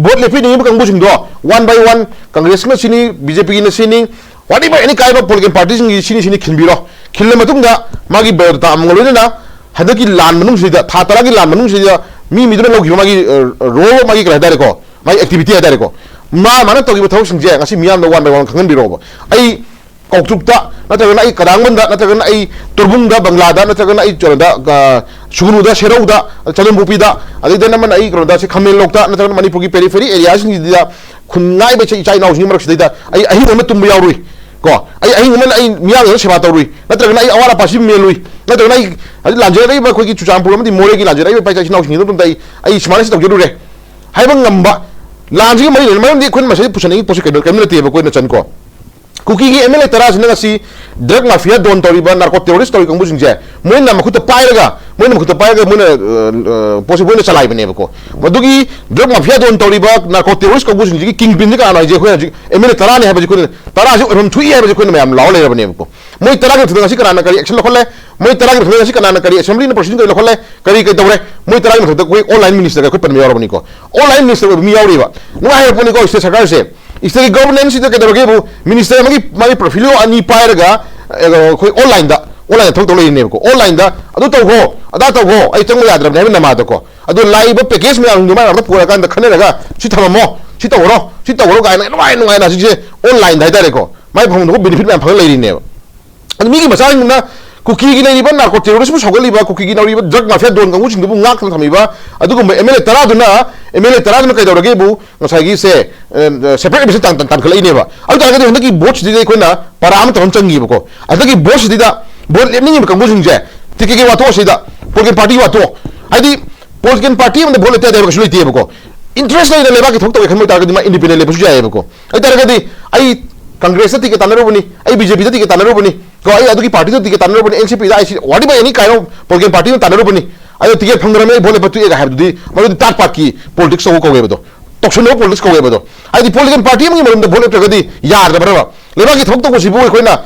ꯚꯣꯠ ꯂꯦꯞꯄꯤꯅꯤꯡꯉꯤꯕ ꯀꯥꯡꯕꯨꯁꯤꯡꯗꯣ one by one, ꯀꯪꯒ꯭ꯔꯦꯁꯅ ꯁꯤꯅꯤ, ꯕꯤ ꯖꯦ ꯄꯤꯒꯤꯅ ꯁꯤꯅꯤ, whatever, any kind of political ꯄꯥꯔꯇꯤꯁꯤꯡꯒꯤ ꯁꯤꯅꯤ, ꯁꯤꯅꯤ ꯈꯤꯟꯕꯤꯔꯣ꯫ ꯈꯤꯜꯂ ꯃꯇꯨꯡꯗ ꯃꯥꯒꯤ ꯕꯥꯏꯑꯣꯗꯥꯇꯥ ꯑꯃꯒ ꯂꯣꯏꯅꯅ ꯍꯟꯗꯛꯀꯤ ꯂꯥꯟ ꯃꯅꯨꯡꯁꯤꯗ, ꯊꯥ ꯇꯔꯥꯒꯤ ꯂꯥꯟ ꯃꯅꯨꯡꯁꯤꯗ ꯃꯤ ꯃꯤꯗꯨꯅ ꯂꯧꯈꯤꯕ ꯃꯥꯒꯤ, ꯑ, ꯔꯣꯜ, ꯃꯥꯒꯤ ꯀꯔꯤ ꯍꯥꯏꯇꯥꯔꯦꯀꯣ, ꯃꯥꯒꯤ ꯑꯦꯛꯇꯤꯚꯤꯇꯤ ꯍꯥꯏꯇꯥꯔꯦꯀꯣ, ꯃꯥ, ꯃꯥꯅ ꯇꯧꯈꯤꯕ ꯊꯕꯛꯁꯤꯡꯁꯦ ꯉꯁꯤ ꯃꯤꯌꯥꯝꯗ one by one ꯈꯪꯍꯟꯕꯤꯔꯛꯑꯣꯕ꯫ ꯑꯩ ꯀꯥꯎꯇ꯭ꯔꯨꯛꯇ, ꯅꯠꯇ꯭ꯔꯒꯅ ꯑꯩ ꯀꯗꯥꯡꯕꯟꯗ, ꯅꯠꯇ꯭ꯔꯒꯅ ꯑꯩ ꯇꯣꯔꯕꯨꯡꯗ, ꯕꯪꯂꯥꯗ, ꯅꯠꯇ꯭ꯔꯒꯅ ꯑꯩ ꯀꯩꯅꯣꯗ, ꯑ, ꯁꯨꯒꯅꯨꯗ, ꯁꯦꯔꯧꯗ, ꯆꯥꯟꯗꯦꯜꯄꯣꯛꯄꯤꯗ, ꯑꯗꯩꯗ ꯅꯝꯃꯅ ꯑꯩ ꯀꯩꯅꯣꯗ, ꯁꯤ ꯈꯥꯃꯦꯟꯂꯣꯛꯇ, ꯅꯠꯇ꯭ꯔꯒꯅ ꯃꯅꯤꯄꯨꯔꯒꯤ ꯄꯦꯔꯤꯐꯦꯔꯤ ꯑꯦꯔꯤꯌꯥꯁꯤꯡꯁꯤꯗ ꯈꯨꯟ ꯉꯥꯏꯕ ꯏꯆꯥ, ꯏꯆꯥ ꯏꯅꯥꯎꯁꯤꯡꯒꯤ ꯃꯔꯛꯁꯤꯗꯩꯗ ꯑꯩ ꯑꯍꯤꯡ ꯑꯃ ꯇꯨꯝꯕ ꯌꯥꯎꯔꯨꯏ ꯀꯣ꯫ ꯑꯩ ꯑꯍꯤꯡ ꯑꯃ ꯑꯩ ꯃꯤꯌꯥꯝꯒꯤ ꯁꯦꯕꯥ ꯇꯧꯔꯨꯏ, ꯅꯠꯇ꯭ꯔꯒꯅ ꯑꯩ ꯑꯋꯥꯠ ꯑꯄꯥꯁꯤ ꯃꯦꯜꯂꯨꯏ, ꯅꯠꯇ꯭ꯔꯒꯅ ꯑꯩ ꯍꯧꯖꯤꯛ ꯂꯥꯟꯖꯦꯜꯂꯛꯏꯕ ꯑꯩꯈꯣꯏꯒꯤ ꯆꯨꯔꯆꯥꯟꯄꯨꯔ ꯑꯃꯗꯤ ꯃꯣꯔꯦꯒꯤ ꯂꯥꯟꯖꯦꯜꯂꯛꯏꯕ ꯏꯄꯥ ꯏꯆꯥ ꯏꯆꯤꯟ ꯏꯅꯥꯎꯁꯤꯡꯁꯤꯗ ꯑꯗꯨꯝꯇ ꯑꯩ, ꯑꯩ ꯁꯨꯃꯥꯏꯅ ꯁꯤ ꯇꯧꯖꯔꯨꯔꯦ ꯍꯥꯏꯕ ꯉꯝꯕ, ꯂꯥꯟꯁꯤꯒꯤ ꯃꯔꯤ ꯂꯩꯅꯅ, ꯃꯔꯝꯗꯤ ꯑꯩꯈꯣꯏꯅ ꯃꯁꯤꯗ ꯄꯨꯁꯟꯅꯤꯡꯉꯤ ꯄꯣꯠꯁꯤ ꯀꯩꯅꯣ, ꯀꯔꯤꯝ ꯅꯠꯇꯦꯕ, ꯑꯩꯈꯣꯏꯅ ꯆꯟꯀꯣ꯫ ꯀꯨꯀꯤꯒꯤ ꯑꯦꯝ ꯑꯦꯜ ꯑꯦ ꯇꯔꯥꯁꯤꯅ ꯉꯁꯤ ꯗ꯭ꯔꯒ ꯃꯥꯐꯤꯌꯥ ꯗꯣꯟ ꯇꯧꯔꯤꯕ, ꯅꯥꯔꯀꯣ ꯇꯦꯔꯣꯔꯤꯁ ꯇꯧꯔꯤꯕ ꯀꯥꯡꯕꯨꯁꯤꯡꯁꯦ ꯃꯣꯏꯅ ꯃꯈꯨꯠꯇ ꯄꯥꯏꯔꯒ, ꯃꯣꯏꯅ ꯃꯈꯨꯠꯇ ꯄꯥꯏꯔꯒ ꯃꯣꯏꯅ, ꯑ, ꯑ, ꯄꯣꯠꯁꯤ ꯃꯣꯏꯅ ꯆꯂꯥꯏꯕꯅꯦꯕꯀꯣ꯫ ꯃꯗꯨꯒꯤ ꯗ꯭ꯔꯒ ꯃꯥꯐꯤꯌꯥ ꯗꯣꯟ ꯇꯧꯔꯤꯕ ꯅꯥꯔꯀꯣ ꯇꯦꯔꯣꯔꯤꯁ ꯀꯥꯡꯕꯨꯁꯤꯡꯁꯤꯒꯤ ꯀꯤꯡ ꯄꯤꯟꯁꯤ ꯀꯅꯥꯅꯣ ꯍꯥꯏꯁꯦ ꯑꯩꯈꯣꯏ ꯍꯧꯖꯤꯛ ꯑꯦꯝ ꯑꯦꯜ ꯑꯦ ꯇꯔꯥꯅꯤ ꯍꯥꯏꯕꯁꯤ ꯑꯩꯈꯣꯏꯅ, ꯇꯔꯥꯁꯤ ꯑꯣꯏꯐꯝ ꯊꯣꯛꯏ ꯍꯥꯏꯕꯁꯤ ꯑꯩꯈꯣꯏꯅ ꯃꯌꯥꯝ ꯂꯥꯎꯔ ꯂꯩꯔꯕꯅꯦꯕꯀꯣ꯫ ꯃꯣꯏ ꯇꯔꯥꯒꯤ ꯃꯊꯛꯇ ꯉꯁꯤ ꯀꯅꯥꯅ ꯀꯔꯤ ꯑꯦꯛꯁꯟ ꯂꯧꯈꯠꯂꯦ? ꯃꯣꯏ ꯇꯔꯥꯒꯤ ꯃꯊꯛꯇ ꯉꯁꯤ ꯀꯅꯥꯅ ꯀꯔꯤ ꯑꯦꯁꯦꯝꯕ꯭ꯂꯤꯅ ꯄ꯭ꯔꯣꯁꯤꯗꯤꯡ ꯀꯔꯤ ꯂꯧꯈꯠꯂꯦ? ꯀꯔꯤ ꯀꯔꯤ ꯇꯧꯔꯦ? ꯃꯣꯏ ꯇꯔꯥꯒꯤ ꯃꯊꯛꯇ ꯑꯩꯈꯣꯏ ꯑꯣꯟꯂꯥꯏꯟ ꯃꯤꯅꯤꯁꯇꯔꯒ ꯑꯩꯈꯣꯏ ꯄꯟꯕ ꯌꯥꯎꯔꯕꯅꯤꯀꯣ꯫ ꯑꯣꯟꯂꯥꯏꯟ ꯃꯤꯅꯤꯁꯇꯔ ꯑꯣꯏꯕ ꯃꯤ ꯌꯥꯎꯔꯤꯕ꯫ ꯅꯨꯡꯉꯥꯏꯔꯕ ꯄꯣꯠꯅꯤꯀꯣ ꯁ꯭ꯇꯦꯠ ꯁꯔꯀꯥꯔꯁꯦ꯫ ꯁ꯭ꯇꯦꯠꯀꯤ ꯒꯣꯚꯔꯅꯦꯟꯁꯁꯤꯗ ꯀꯩꯗꯧꯔꯒꯦꯕꯨ, ꯃꯤꯅꯤꯁꯇꯔ ꯑꯃꯒꯤ ꯃꯥꯒꯤ ꯄ꯭ꯔꯣꯐꯤꯂꯤꯑꯣ ꯑꯅꯤ ꯄꯥꯏꯔꯒ, ꯑ, ꯑꯩꯈꯣꯏ ꯑꯣꯟꯂꯥꯏꯟꯗ, ꯑꯣꯟꯂꯥꯏꯟꯗ ꯊꯕꯛ ꯇꯧ ꯂꯩꯔꯤꯅꯦꯕꯀꯣ꯫ ꯑꯣꯟꯂꯥꯏꯟꯗ ꯑꯗꯨ ꯇꯧꯈꯣ, ꯑꯗꯥ ꯇꯧꯈꯣ, ꯑꯩ ꯆꯪꯕ ꯌꯥꯗ꯭ꯔꯕꯅꯦ ꯍꯥꯏꯕ ꯅꯃꯥꯗꯀꯣ꯫ ꯑꯗꯣ ꯂꯥꯛꯏꯕ ꯄꯦꯀꯦꯖ ꯃꯌꯥꯝꯗꯣ ꯃꯥꯏ ꯉꯥꯛꯇ ꯄꯨꯔꯛꯑꯀꯥꯟꯗ ꯈꯟꯅꯔꯒ ꯁꯤ ꯊꯝꯃꯝꯃꯣ, ꯁꯤ ꯇꯧꯔꯣ, ꯁꯤ ꯇꯧꯔꯣ ꯀꯥꯏꯅ ꯅꯨꯡꯉꯥꯏ ꯅꯨꯡꯉꯥꯏꯅ ꯍꯧꯖꯤꯛꯁꯦ ꯑꯣꯟꯂꯥꯏꯟꯗ ꯍꯥꯏꯇꯥꯔꯦꯀꯣ, ꯃꯥꯏ ꯐꯪꯐꯝ ꯊꯣꯛꯄ ꯕꯦꯅꯤꯐꯤꯠ ꯃꯌꯥꯝ ꯐꯪꯉ ꯂꯩꯔꯤꯅꯦꯕ꯫ ꯑꯗꯨ ꯃꯤꯒꯤ ꯃꯆꯥꯁꯤꯡꯗꯨꯅ ꯀꯨꯀꯤꯒꯤ ꯂꯩꯔꯤꯕ ꯅꯥꯔꯀꯣ ꯇꯦꯔꯣꯔꯤꯁꯕꯨ ꯁꯧꯒꯠꯂꯤꯕ, ꯀꯨꯀꯤꯒꯤ ꯅꯧꯔꯤꯕ ꯗ꯭ꯔꯒ ꯃꯥꯐꯤꯌꯥ ꯗꯣꯟ ꯀꯥꯡꯕꯨꯁꯤꯡꯗꯨꯕꯨ ꯉꯥꯛꯇꯨꯅ ꯊꯝꯃꯤꯕ ꯑꯗꯨꯒꯨꯝꯕ ꯑꯦꯝ ꯑꯦꯜ ꯑꯦ ꯇꯔꯥꯗꯨꯅ, ꯑꯦꯝ ꯑꯦꯜ ꯑꯦ ꯇꯔꯥꯗꯨꯅ ꯀꯩꯗꯧꯔꯒꯦꯕꯨ ꯉꯁꯥꯏꯒꯤ ꯁꯦ, ꯁꯦꯄꯔꯦꯠ ꯑꯦꯗꯃꯤꯁꯟ ꯇꯥꯟ-, ꯇꯥꯟ-, ꯇꯥꯟꯈꯠꯂꯛꯏꯅꯦꯕ꯫ ꯑꯗꯨ ꯇꯥꯔꯒꯗꯤ ꯍꯟꯗꯛꯀꯤ ꯚꯣꯠꯁꯤꯗ ꯑꯩꯈꯣꯏꯅ ꯄꯔꯥ ꯑꯃ ꯇꯧꯐꯝ ꯆꯪꯉꯤꯕꯀꯣ꯫ ꯍꯟꯗꯛꯀꯤ ꯚꯣꯠꯁꯤꯗ ꯚꯣꯠ ꯂꯦꯞꯅꯤꯡꯉꯤꯕ ꯀꯥꯡꯕꯨꯁꯤꯡꯁꯦ ꯇꯤꯀꯦꯠꯀꯤ ꯋꯥꯊꯣꯛ ꯑꯁꯤꯗ, ꯄꯣꯂꯤꯇꯤꯀꯦꯜ ꯄꯥꯔꯇꯤ ꯋꯥꯊꯣꯛ, ꯍꯥꯏꯗꯤ ꯄꯣꯂꯤꯇꯤꯀꯦꯜ ꯄꯥꯔꯇꯤ ꯑꯃꯗ ꯚꯣꯠ ꯂꯦꯞꯇ ꯌꯥꯗꯦ ꯍꯥꯏꯕ ꯀꯩꯁꯨ ꯂꯩꯇꯦꯕꯀꯣ꯫ ꯏꯟꯇꯔꯦꯁ ꯂꯩꯅ ꯂꯩꯕꯥꯛꯀꯤ ꯊꯕꯛ ꯇꯧꯒꯦ ꯈꯟꯕ ꯑꯣꯏꯇꯥꯔꯒꯗꯤ ꯃꯥ ꯏꯟꯗꯤꯄꯦꯟꯗꯦꯟ ꯂꯦꯞꯄꯁꯨ ꯌꯥꯏꯑꯕꯀꯣ꯫ ꯑꯗꯨ ꯇꯥꯔꯒꯗꯤ ꯑꯩ ꯀꯪꯒ꯭ꯔꯦꯁꯇ ꯇꯤꯀꯦꯠ ꯇꯥꯟꯅꯔꯨꯕꯅꯤ, ꯑꯩ ꯕꯤ ꯖꯦ ꯄꯤꯗ ꯇꯤꯀꯦꯠ ꯇꯥꯟꯅꯔꯨꯕꯅꯤ ꯀꯣ, ꯑꯩ ꯑꯗꯨꯒꯤ ꯄꯥꯔꯇꯤꯗ ꯇꯤꯀꯦꯠ ꯇꯥꯟꯅꯔꯨꯕꯅꯤ, ꯑꯦꯟ ꯁꯤ ꯄꯤꯗ, ꯑꯩ ꯁꯤ ꯋꯥꯔꯤ ꯕꯥꯏ ꯑꯦꯅꯤ ꯀꯥꯏꯅꯣ ꯄꯣꯂꯤꯇꯤꯀꯦꯜ ꯄꯥꯔꯇꯤ ꯑꯃ ꯇꯥꯟꯅꯔꯨꯕꯅꯤ, ꯑꯗꯣ ꯇꯤꯀꯦꯠ ꯐꯪꯗ꯭ꯔꯕꯅꯤ, ꯑꯩ ꯚꯣꯠ ꯂꯦꯞꯄ ꯇꯣꯛꯑꯦꯒ ꯍꯥꯏꯕꯗꯨꯗꯤ ꯃꯗꯨꯗꯤ ꯇꯥꯠ ꯄꯥꯠꯀꯤ ꯄꯣꯂꯤꯇꯤꯛꯁ ꯇꯧꯕ ꯀꯧꯋꯦꯕꯗꯣ, ꯇꯧꯁꯟꯅꯕ ꯄꯣꯂꯤꯇꯤꯛꯁ ꯀꯧꯋꯦꯕꯗꯣ꯫ ꯍꯥꯏꯗꯤ ꯄꯣꯂꯤꯇꯤꯀꯦꯜ ꯄꯥꯔꯇꯤ ꯑꯃꯒꯤ ꯃꯔꯨꯝꯗ ꯚꯣꯠ ꯂꯦꯞꯇ꯭ꯔꯒꯗꯤ ꯌꯥꯗ꯭ꯔꯕ꯭ꯔꯕ? ꯂꯩꯕꯥꯛꯀꯤ ꯊꯕꯛ ꯇꯧꯕꯁꯤꯕꯨ ꯑꯩꯈꯣꯏꯅ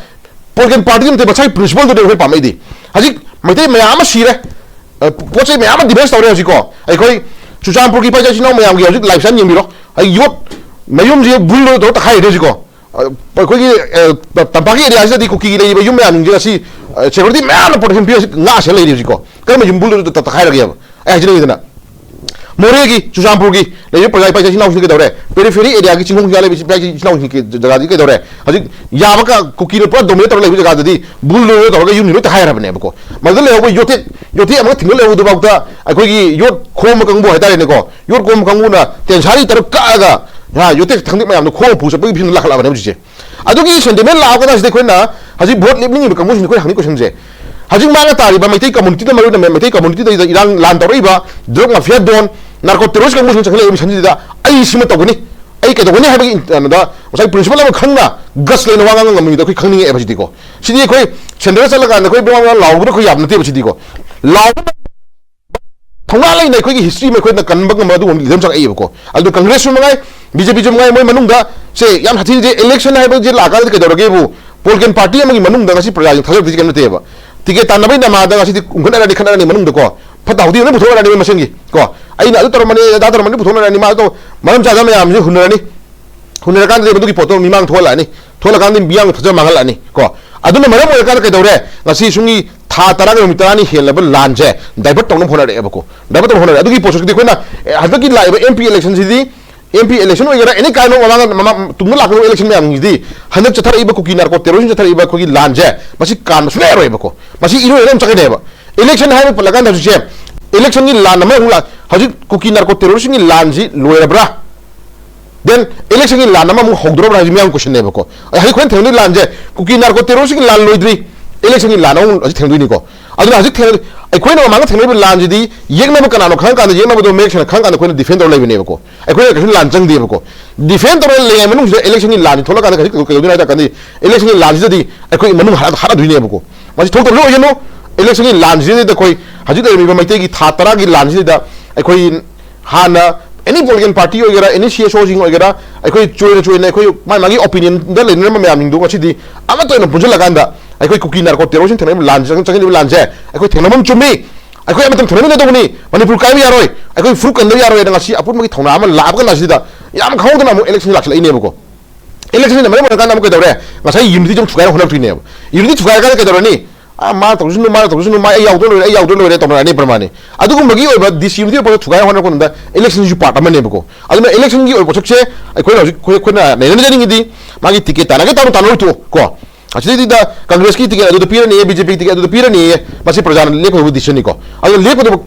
ꯄꯣꯂꯤꯇꯤꯀꯦꯜ ꯄꯥꯔꯇꯤ ꯅꯠꯇꯦ, ꯃꯁꯥꯒꯤ ꯄ꯭ꯔꯤꯟꯁꯤꯄꯜꯗꯨꯅꯦ ꯑꯩꯈꯣꯏ ꯄꯥꯝꯃꯛꯏꯗꯤ꯫ ꯍꯧꯖꯤꯛ ꯃꯩꯇꯩ ꯃꯌꯥꯝ ꯑꯃ ꯁꯤꯔꯦ, ꯑ, ꯄꯣꯠ ꯆꯩ ꯃꯌꯥꯝ ꯑꯃ ꯗꯤꯃꯦꯖ ꯇꯧꯔꯦ ꯍꯧꯖꯤꯛꯀꯣ꯫ ꯑꯩꯈꯣꯏ ꯆꯨꯔꯆꯥꯟꯄꯨꯔꯒꯤ ꯏꯄꯥ ꯏꯆꯤꯟ ꯏꯅꯥꯎ ꯃꯌꯥꯝꯒꯤ ꯍꯧꯖꯤꯛ ꯂꯥꯏꯐ ꯁ꯭ꯇꯥꯏꯜ ꯌꯦꯡꯕꯤꯔꯣ꯫ ꯑꯩ ꯌꯣꯠ ꯃꯌꯨꯝꯁꯤ ꯕꯨꯜꯗꯣꯖꯔ ꯇꯧꯔ ꯇꯛꯈꯥꯏꯔꯦ ꯍꯧꯖꯤꯛꯀꯣ꯫ ꯑ, ꯑꯩꯈꯣꯏꯒꯤ, ꯑ, ꯇꯝꯄꯥꯛꯀꯤ ꯑꯦꯔꯤꯌꯥꯁꯤꯗꯗꯤ ꯀꯨꯀꯤꯒꯤ ꯂꯩꯔꯤꯕ ꯌꯨꯝ ꯃꯌꯥꯝꯁꯤꯡꯁꯦ ꯉꯁꯤ, ꯑ, ꯁꯦꯀ꯭ꯌꯨꯔꯤꯇꯤ ꯃꯌꯥꯝꯅ ꯄ꯭ꯔꯣꯇꯦꯛꯁꯟ ꯄꯤꯔ ꯍꯧꯖꯤꯛ ꯉꯥꯛ ꯁꯦꯜ ꯂꯩꯔꯤ ꯍꯧꯖꯤꯛꯀꯣ꯫ ꯀꯔꯝꯕ ꯌꯨꯝ ꯕꯨꯜꯗꯣꯖꯔ ꯇ-, ꯇꯛꯈꯥꯏꯔꯒꯦꯕ? ꯑꯩ ꯍꯥꯏꯖꯅꯤꯡꯉꯤꯗꯅ꯫ ꯃꯣꯔꯦꯒꯤ, ꯆꯨꯔꯆꯥꯟꯄꯨꯔꯒꯤ ꯂꯩꯔꯤꯕ ꯄ꯭ꯔꯖꯥ ꯏꯄꯥ ꯏꯆꯤꯟ ꯏꯅꯥꯎꯁꯤꯡ ꯀꯩꯗꯧꯔꯦ? ꯄꯦꯔꯤꯐꯦꯔꯤ ꯑꯦꯔꯤꯌꯥꯒꯤ ꯆꯤꯡꯈꯣꯡ ꯆꯤꯡꯌꯥ ꯂꯩꯕ ꯏꯄꯥ ꯏꯆꯤꯟ ꯏꯅꯥꯎꯁꯤꯡ ꯀꯩ-, ꯖꯒꯥꯗꯤ ꯀꯩꯗꯧꯔꯦ? ꯍꯧꯖꯤꯛ ꯌꯥꯕ ꯀ-, ꯀꯨꯀꯤꯅ ꯄꯨꯔꯥ ꯗꯣꯃꯤꯅꯦꯠ ꯇꯧꯔ ꯂꯩꯕ ꯖꯒꯥꯗꯨꯗꯤ ꯕꯨꯜꯗꯣꯖꯔ ꯇꯧꯔꯒ ꯌꯨꯝꯁꯤꯡ ꯂꯣꯏ ꯇꯛꯈꯥꯏꯔꯕꯅꯦꯕꯀꯣ꯫ ꯃꯗꯨꯗ ꯂꯩꯍꯧꯕ ꯌꯣꯠꯊꯦꯛ, ꯌꯣꯠꯊꯦꯛ ꯑꯃꯈꯛ ꯊꯤꯡꯒꯠ ꯂꯩꯍꯧꯕꯗꯨꯐꯥꯎꯗ ꯑꯩꯈꯣꯏꯒꯤ ꯌꯣꯠ ꯈꯣꯝꯕ ꯀꯥꯡꯕꯨ ꯍꯥꯏꯇꯥꯔꯦꯅꯦꯀꯣ, ꯌꯣꯠ ꯈꯣꯝꯕ ꯀꯥꯡꯕꯨꯅ ꯇꯦꯟꯁꯥꯔꯤ ꯇꯔꯨꯛ ꯀꯛꯑꯒ, ꯍꯥ, ꯌꯣꯠꯊꯦꯛ ꯊꯥꯡꯗꯦꯛ ꯃꯌꯥꯝꯗꯣ ꯈꯣꯝꯃ ꯄꯨ ꯆꯠꯄꯒꯤ ꯐꯤꯕꯝꯗ ꯂꯥꯛꯈꯠꯂꯛꯑꯕꯅꯦ ꯍꯧꯖꯤꯛꯁꯦ꯫ ꯑꯗꯨꯒꯤ ꯁꯦꯟꯇꯤꯃꯦꯟ ꯂꯥꯛꯑꯀꯥꯟꯗ ꯁꯤꯗ ꯑꯩꯈꯣꯏꯅ ꯍꯧꯖꯤꯛ ꯚꯣꯠ ꯂꯦꯞꯅꯤꯡꯉꯤꯕ ꯀꯥꯡꯕꯨꯁꯤꯡꯁꯦ ꯑꯩꯈꯣꯏ ꯍꯪꯅꯤꯡ ꯀꯣꯏꯁꯟꯁꯦ, ꯍꯧꯖꯤꯛ ꯃꯥꯅ ꯇꯥꯔꯤꯕ ꯃꯩꯇꯩ ꯀꯝꯃꯨꯅꯤꯇꯤꯗ, ꯃꯔꯨꯑꯣꯏꯅ ꯃꯩꯇꯩ ꯀꯝꯃꯨꯅꯤꯇꯤꯗ ꯏꯔꯥꯡ ꯂꯥꯟ ꯇꯧꯔꯛꯏꯕ ꯗ꯭ꯔꯒ ꯃꯥꯐꯤꯌꯥ ꯗꯣꯟ, ꯅꯥꯔꯀꯣ ꯇꯦꯔꯣꯔꯤꯁ ꯀꯥꯡꯕꯨꯁꯤꯡꯅ ꯆꯪꯁꯤꯜꯂꯛꯏꯕ ꯃꯤꯁꯟꯁꯤꯗ ꯑꯩ ꯁꯤꯃ ꯇꯧꯒꯅꯤ, ꯑꯩ ꯀꯩꯗꯧꯒꯅꯤ ꯍꯥꯏꯕꯒꯤ ꯀꯩꯅꯣꯗ ꯉꯁꯥꯏ ꯄ꯭ꯔꯤꯟꯁꯤꯄꯜ ꯑꯃ ꯈꯪꯅ ꯒꯠꯁ ꯂꯩꯅ ꯋꯥ ꯉꯥꯡꯕ ꯉꯝꯃꯤꯗꯣ ꯑꯩꯈꯣꯏ ꯈꯪꯅꯤꯡꯉꯛꯑꯦꯕ ꯁꯤꯗꯤꯀꯣ꯫ ꯁꯤꯗꯤ ꯑꯩꯈꯣꯏ ꯁꯦꯟꯇꯔꯗ ꯆꯠꯂꯀꯥꯟꯗ ꯑꯩꯈꯣꯏ ꯕ꯭ꯔꯣ ꯕ꯭ꯔꯣ ꯂꯥꯎꯕꯗ ꯑꯩꯈꯣꯏ ꯌꯥꯕ ꯅꯠꯇꯦꯕ ꯁꯤꯗꯤꯀꯣ꯫ ꯂꯥꯎꯕ ꯊꯧꯅꯥ ꯂꯩꯅ ꯑꯩꯈꯣꯏꯒꯤ ꯍꯤꯁꯇ꯭ꯔꯤ ꯑꯃ ꯑꯩꯈꯣꯏꯅ ꯀꯟꯕ ꯉꯝꯕ ꯑꯗꯨꯒꯨꯝꯕ ꯂꯤꯗꯔ ꯑꯃ ꯆꯪꯉꯛꯏꯕꯀꯣ꯫ ꯑꯗꯨ ꯀꯪꯒ꯭ꯔꯦꯁꯁꯨ ꯃꯉꯥꯏ, ꯕꯤ ꯖꯦ ꯄꯤꯁꯨ ꯃꯉꯥꯏ, ꯃꯣꯏ ꯃꯅꯨꯡꯗ ꯁꯦ ꯌꯥꯝ ꯁꯥꯊꯤꯁꯦ ꯏꯂꯦꯛꯁꯟ ꯍꯥꯏꯕꯁꯦ ꯂꯥꯛꯀꯥꯟꯗ ꯀꯩꯗꯧꯔꯒꯦꯕꯨ ꯄꯣꯂꯤꯇꯤꯀꯦꯜ ꯄꯥꯔꯇꯤ ꯑꯃꯒꯤ ꯃꯅꯨꯡꯗ ꯉꯁꯤ ꯄ꯭ꯔꯖꯥꯁꯤꯡ ꯊꯥꯖꯕꯗꯤ ꯀꯩꯝ ꯅꯠꯇꯦꯕ꯫ ꯇꯤꯀꯦꯠ ꯇꯥꯟꯅꯕꯩ ꯅꯃꯥꯗ ꯉꯁꯤꯗꯤ ꯎꯪꯈꯠꯅꯔꯅꯤ, ꯈꯠꯅꯔꯅꯤ ꯃꯅꯨꯡꯗꯀꯣ꯫ ꯐꯠꯇ ꯍꯥꯎꯗꯤ ꯂꯣꯏꯅ ꯄꯨꯊꯣꯛꯅꯔꯅꯤ ꯃꯣꯏ ꯃꯁꯦꯟꯒꯤ ꯀꯣ꯫ ꯑꯩꯅ ꯑꯗꯨ ꯇꯧꯔꯝꯃꯅꯤ, ꯑꯗꯥ ꯇꯧꯔꯝꯃꯅꯤ ꯄꯨꯊꯣꯛꯅꯔꯅꯤ, ꯃꯥ ꯑꯗꯣ ꯃꯔꯝ ꯆꯥꯗꯕ ꯃꯌꯥꯝꯁꯤ ꯍꯨꯟꯅꯔꯅꯤ꯫ ꯍꯨꯟꯅꯔꯀꯥꯟꯗꯗꯤ ꯃꯗꯨꯒꯤ ꯄꯣꯠꯇꯣ ꯃꯤꯃꯥꯡ ꯊꯣꯛꯍꯜꯂꯛꯑꯅꯤ꯫ ꯊꯣꯛꯍꯜꯂꯀꯥꯟꯗ ꯃꯤꯌꯥꯝꯒꯤ ꯊꯥꯖꯕ ꯃꯥꯡꯍꯜꯂꯛꯑꯅꯤ ꯀꯣ꯫ ꯑꯗꯨꯅ ꯃꯔꯝ ꯑꯣꯏꯔꯀꯥꯟꯗ ꯀꯩꯗꯧꯔꯦ? ꯉꯁꯤ ꯁꯨꯝꯒꯤ ꯊꯥ ꯇꯔꯥꯒ ꯅꯨꯃꯤꯠ ꯇꯔꯥꯅꯤ ꯍꯦꯜꯂꯕ ꯂꯥꯟꯁꯦ ꯗꯥꯏꯚꯔꯠ ꯇꯧꯅꯕ ꯍꯣꯠꯅꯔꯛꯑꯦꯕꯀꯣ꯫ ꯗꯥꯏꯚꯔꯠ ꯇꯧꯅꯕ ꯍꯣꯠꯅꯔꯛꯑꯦ꯫ ꯑꯗꯨꯒꯤ ꯄꯣꯠꯁꯛꯇꯨꯗꯤ ꯑꯩꯈꯣꯏꯅ, ꯑꯦ, ꯍꯟꯗꯛꯀꯤ ꯂꯥꯛꯏꯕ ꯑꯦꯝ ꯄꯤ ꯏꯂꯦꯛꯁꯟꯁꯤꯗꯤ ꯑꯦꯝ ꯄꯤ ꯏꯂꯦꯛꯁꯟ ꯑꯣꯏꯒꯦꯔꯥ, ꯑꯦꯅꯤ ꯀꯥꯏꯟ ꯑꯣꯐ ꯃꯃꯥꯡ ꯃꯃꯥꯡ ꯇꯨꯡꯗ ꯂꯥꯛꯀꯗꯕ ꯏꯂꯦꯛꯁꯟ ꯃꯌꯥꯝꯒꯤꯗꯤ ꯍꯟꯗꯛ ꯆꯠꯊꯔꯛꯏꯕ ꯀꯨꯀꯤ ꯅꯥꯔꯀꯣ ꯇꯦꯔꯣꯔꯤꯖꯝ ꯆꯠꯊꯔꯛꯏꯕ ꯑꯩꯈꯣꯏꯒꯤ ꯂꯥꯟꯁꯦ, ꯃꯁꯤ ꯀꯥꯟꯕ ꯁꯨꯡꯌꯥ ꯌꯥꯔꯣꯏꯕꯀꯣ꯫ ꯃꯁꯤ ꯏꯔꯣꯏꯅ ꯑꯗꯨꯝ ꯆꯠꯀꯅꯦꯕ꯫ ꯏꯂꯦꯛꯁꯟ ꯍꯥꯏꯕ ꯄꯜꯂꯀꯥꯟꯗ ꯍꯧꯖꯤꯛꯁꯦ ꯏꯂꯦꯛꯁꯟꯒꯤ ꯂꯥꯟ ꯑꯃ ꯑꯃꯨꯛ ꯂꯥꯛ-, ꯍꯧꯖꯤꯛ ꯀꯨꯀꯤ ꯅꯥꯔꯀꯣ ꯇꯦꯔꯣꯔꯤꯁꯝꯒꯤ ꯂꯥꯟꯁꯤ ꯂꯣꯏꯔꯕ꯭ꯔꯥ? ꯗꯦꯟ ꯏꯂꯦꯛꯁꯟꯒꯤ ꯂꯥꯟ ꯑꯃꯃꯨꯛ ꯍꯧꯗꯣꯔꯕ꯭ꯔꯥ ꯍꯥꯏꯁꯤ ꯃꯤꯌꯥꯝ ꯀꯣꯏꯁꯟꯅꯦꯕꯀꯣ꯫ ꯑꯩ ꯍꯧꯖꯤꯛ ꯑꯩꯈꯣꯏꯅ ꯊꯦꯡꯅꯗꯣꯏ ꯂꯥꯟꯁꯦ ꯀꯨꯀꯤ ꯅꯥꯔꯀꯣ ꯇꯦꯔꯣꯔꯤꯁꯝꯒꯤ ꯂꯥꯟ ꯂꯣꯏꯗ꯭ꯔꯤ, ꯏꯂꯦꯛꯁꯟꯒꯤ ꯂꯥꯟ ꯑꯃꯨꯛ ꯍꯧꯖꯤꯛ ꯊꯦꯡꯅꯗꯣꯏꯅꯤꯀꯣ꯫ ꯑꯗꯨꯅ ꯍꯧꯖꯤꯛ ꯊꯦꯡꯅ-, ꯑꯩꯈꯣꯏꯅ ꯃꯃꯥꯡꯗ ꯊꯦꯡꯅꯔꯤꯕ ꯂꯥꯟꯁꯤꯗꯤ ꯌꯦꯛꯅꯕ ꯀꯅꯥꯅꯣ ꯈꯪꯉꯀꯥꯟꯗ, ꯌꯦꯛꯅꯕꯗꯣ ꯃꯌꯦꯛ ꯁꯦꯡꯅ ꯈꯪꯉꯀꯥꯟꯗ ꯑꯩꯈꯣꯏꯅ ꯗꯤꯐꯦꯟ ꯇꯧꯔ ꯂꯩꯕꯅꯦꯕꯀꯣ꯫ ꯑꯩꯈꯣꯏꯅ ꯀꯩꯁꯨ ꯂꯥꯟ ꯆꯪꯗꯦꯕꯀꯣ꯫ ꯗꯤꯐꯦꯟ ꯇꯧꯔ ꯂꯩꯔꯤꯉꯩ ꯃꯅꯨꯡꯁꯤꯗ ꯏꯂꯦꯛꯁꯟꯒꯤ ꯂꯥꯟꯁꯤ ꯊꯣꯛꯂꯀꯥꯟꯗ ꯍꯧꯖꯤꯛ ꯀꯩꯗꯧꯗꯣꯏꯅꯣ ꯍꯥꯏ ꯇꯥꯔꯀꯥꯟꯗ, ꯏꯂꯦꯛꯁꯟꯒꯤ ꯂꯥꯟꯁꯤꯗꯗꯤ ꯑꯩꯈꯣꯏ ꯃꯅꯨꯡ ꯍꯥꯠ-, ꯍꯥꯠꯅꯗꯣꯏꯅꯦꯕꯀꯣ꯫ ꯃꯁꯤ ꯊꯣꯛꯇꯕ ꯂꯣꯏ ꯑꯣꯏꯁꯅꯨ꯫ ꯏꯂꯦꯛꯁꯟꯒꯤ ꯂꯥꯟꯁꯤꯗꯩꯗ ꯑꯩꯈꯣꯏ ꯍꯧꯖꯤꯛ ꯂꯩꯔꯝꯃꯤꯕ ꯃꯩꯇꯩꯒꯤ ꯊꯥ ꯇꯔꯥꯒꯤ ꯂꯥꯟꯁꯤꯗꯩꯗ ꯑꯩꯈꯣꯏ ꯍꯥꯟꯅ ꯑꯦꯅꯤ ꯄꯣꯂꯤꯇꯤꯀꯦꯜ ꯄꯥꯔꯇꯤ ꯑꯣꯏꯒꯦꯔꯥ, ꯑꯦꯅꯤ ꯁꯤ ꯑꯦꯁ ꯑꯣꯁꯤꯡ ꯑꯣꯏꯒꯦꯔꯥ, ꯑꯩꯈꯣꯏ ꯆꯣꯏꯅ ꯆꯣꯏꯅ ꯑꯩꯈꯣꯏ ꯃꯥꯒꯤ ꯃꯥꯒꯤ ꯑꯣꯄꯤꯅꯤꯌꯟꯗ ꯂꯩꯅꯔꯝꯕ ꯃꯌꯥꯝꯁꯤꯡꯗꯨ ꯉꯁꯤꯗꯤ ꯑꯃꯠꯇ ꯑꯣꯏꯅ ꯄꯨꯟꯁꯤꯜꯂꯀꯥꯟꯗ ꯑꯩꯈꯣꯏ ꯀꯨꯀꯤ ꯅꯥꯔꯀꯣ ꯇꯦꯔꯣꯔꯤꯁꯝ ꯊꯦꯡꯅꯔꯤꯕ ꯂꯥꯟ, ꯆꯪ-, ꯆꯪꯉꯤꯕ ꯂꯥꯟꯁꯦ ꯑꯩꯈꯣꯏ ꯊꯦꯡꯅꯐꯝ ꯆꯨꯝꯃꯤ, ꯑꯩꯈꯣꯏ ꯑꯃꯇꯪ ꯊꯦꯡꯅꯃꯤꯟꯅꯗꯧꯕꯅꯤ, ꯃꯅꯤꯄꯨꯔ ꯀꯥꯏꯕ ꯌꯥꯔꯣꯏ, ꯑꯩꯈꯣꯏ ꯐꯨꯔꯨꯞ ꯀꯟꯗꯕ ꯌꯥꯔꯣꯏ ꯍꯥꯏꯅ ꯉꯁꯤ ꯑꯄꯨꯟꯕꯒꯤ ꯊꯧꯅꯥ ꯑꯃ ꯂꯥꯛꯑꯕ ꯀꯥꯟꯗ ꯁꯤꯗ ꯌꯥꯝ ꯈꯪꯍꯧꯗꯅ ꯑꯃꯨꯛ ꯏꯂꯦꯛꯁꯟ ꯂꯥꯛꯁꯤꯜꯂꯛꯏꯅꯦꯕꯀꯣ꯫ ꯏꯂꯦꯛꯁꯟꯁꯤꯅ ꯃꯔꯝ ꯑꯣꯏꯔꯀꯥꯟꯗ ꯑꯃꯨꯛ ꯀꯩꯗꯧꯔꯦ? ꯉꯁꯥꯏ ꯌꯨꯅꯤꯇꯤꯁꯦ ꯑꯃꯨꯛ ꯊꯨꯒꯥꯏꯅ ꯍꯣꯠꯅꯔꯛꯇꯣꯏꯅꯦꯕ꯫ ꯌꯨꯅꯤꯇꯤ ꯊꯨꯒꯥꯏꯔꯀꯥꯟꯗ ꯀꯩꯗꯧꯔꯅꯤ? "ꯑꯥ, ꯃꯥꯅ ꯇꯧꯖꯁꯅꯨ, ꯃꯥꯅ ꯇꯧꯖꯁꯅꯨ, ꯃꯥ ꯑꯩ ꯌꯥꯎꯗ ꯂꯣꯏꯔꯦ, ꯑꯩ ꯌꯥꯎꯗ ꯂꯣꯏꯔꯦ" ꯇꯧꯅꯔꯛꯑꯅꯤ ꯄ꯭ꯔꯃꯥꯅꯤ꯫ ꯑꯗꯨꯒꯨꯝꯕꯒꯤ ꯑꯣꯏꯕ ꯗꯤꯁꯌꯨꯅꯤꯇꯤ ꯑꯣꯏꯕ ꯄꯣꯠꯇꯣ ꯊꯨꯒꯥꯏꯅ ꯍꯣꯠꯅꯔꯛꯄ ꯃꯇꯝꯗ ꯏꯂꯦꯛꯁꯟꯁꯤꯁꯨ ꯄꯥꯔꯠ ꯑꯃꯅꯦꯕꯀꯣ꯫ ꯑꯗꯨꯅ ꯏꯂꯦꯛꯁꯟꯒꯤ ꯑꯣꯏꯕ ꯄꯣꯠꯁꯛꯁꯦ ꯑꯩꯈꯣꯏꯅ ꯍꯧꯖꯤꯛ ꯑꯩꯈꯣꯏ, ꯑꯩꯈꯣꯏꯅ ꯅꯩꯅꯖꯅꯤꯡꯉꯤꯗꯤ ꯃꯥꯒꯤ ꯇꯤꯀꯦꯠ ꯇꯥꯟꯅꯒꯦ ꯇꯥꯅ ꯇꯥꯟꯅꯔꯣꯏ ꯇꯣꯛꯑꯣ ꯀꯣ꯫ ꯑꯁꯤꯗꯩꯗꯨꯗ ꯀꯪꯒ꯭ꯔꯦꯁꯀꯤ ꯇꯤꯀꯦꯠ ꯑꯗꯨꯗ ꯄꯤꯔꯅꯤ, ꯕꯤ ꯖꯦ ꯄꯤ ꯇꯤꯀꯦꯠ ꯑꯗꯨꯗ ꯄꯤꯔꯅꯤ, ꯃꯁꯤ ꯄ꯭ꯔꯖꯥꯅ ꯂꯦꯞꯀꯗꯕ ꯗꯤꯁꯤꯖꯟꯅꯤꯀꯣ꯫ ꯑꯗꯨ ꯂꯦꯞꯀꯗꯕ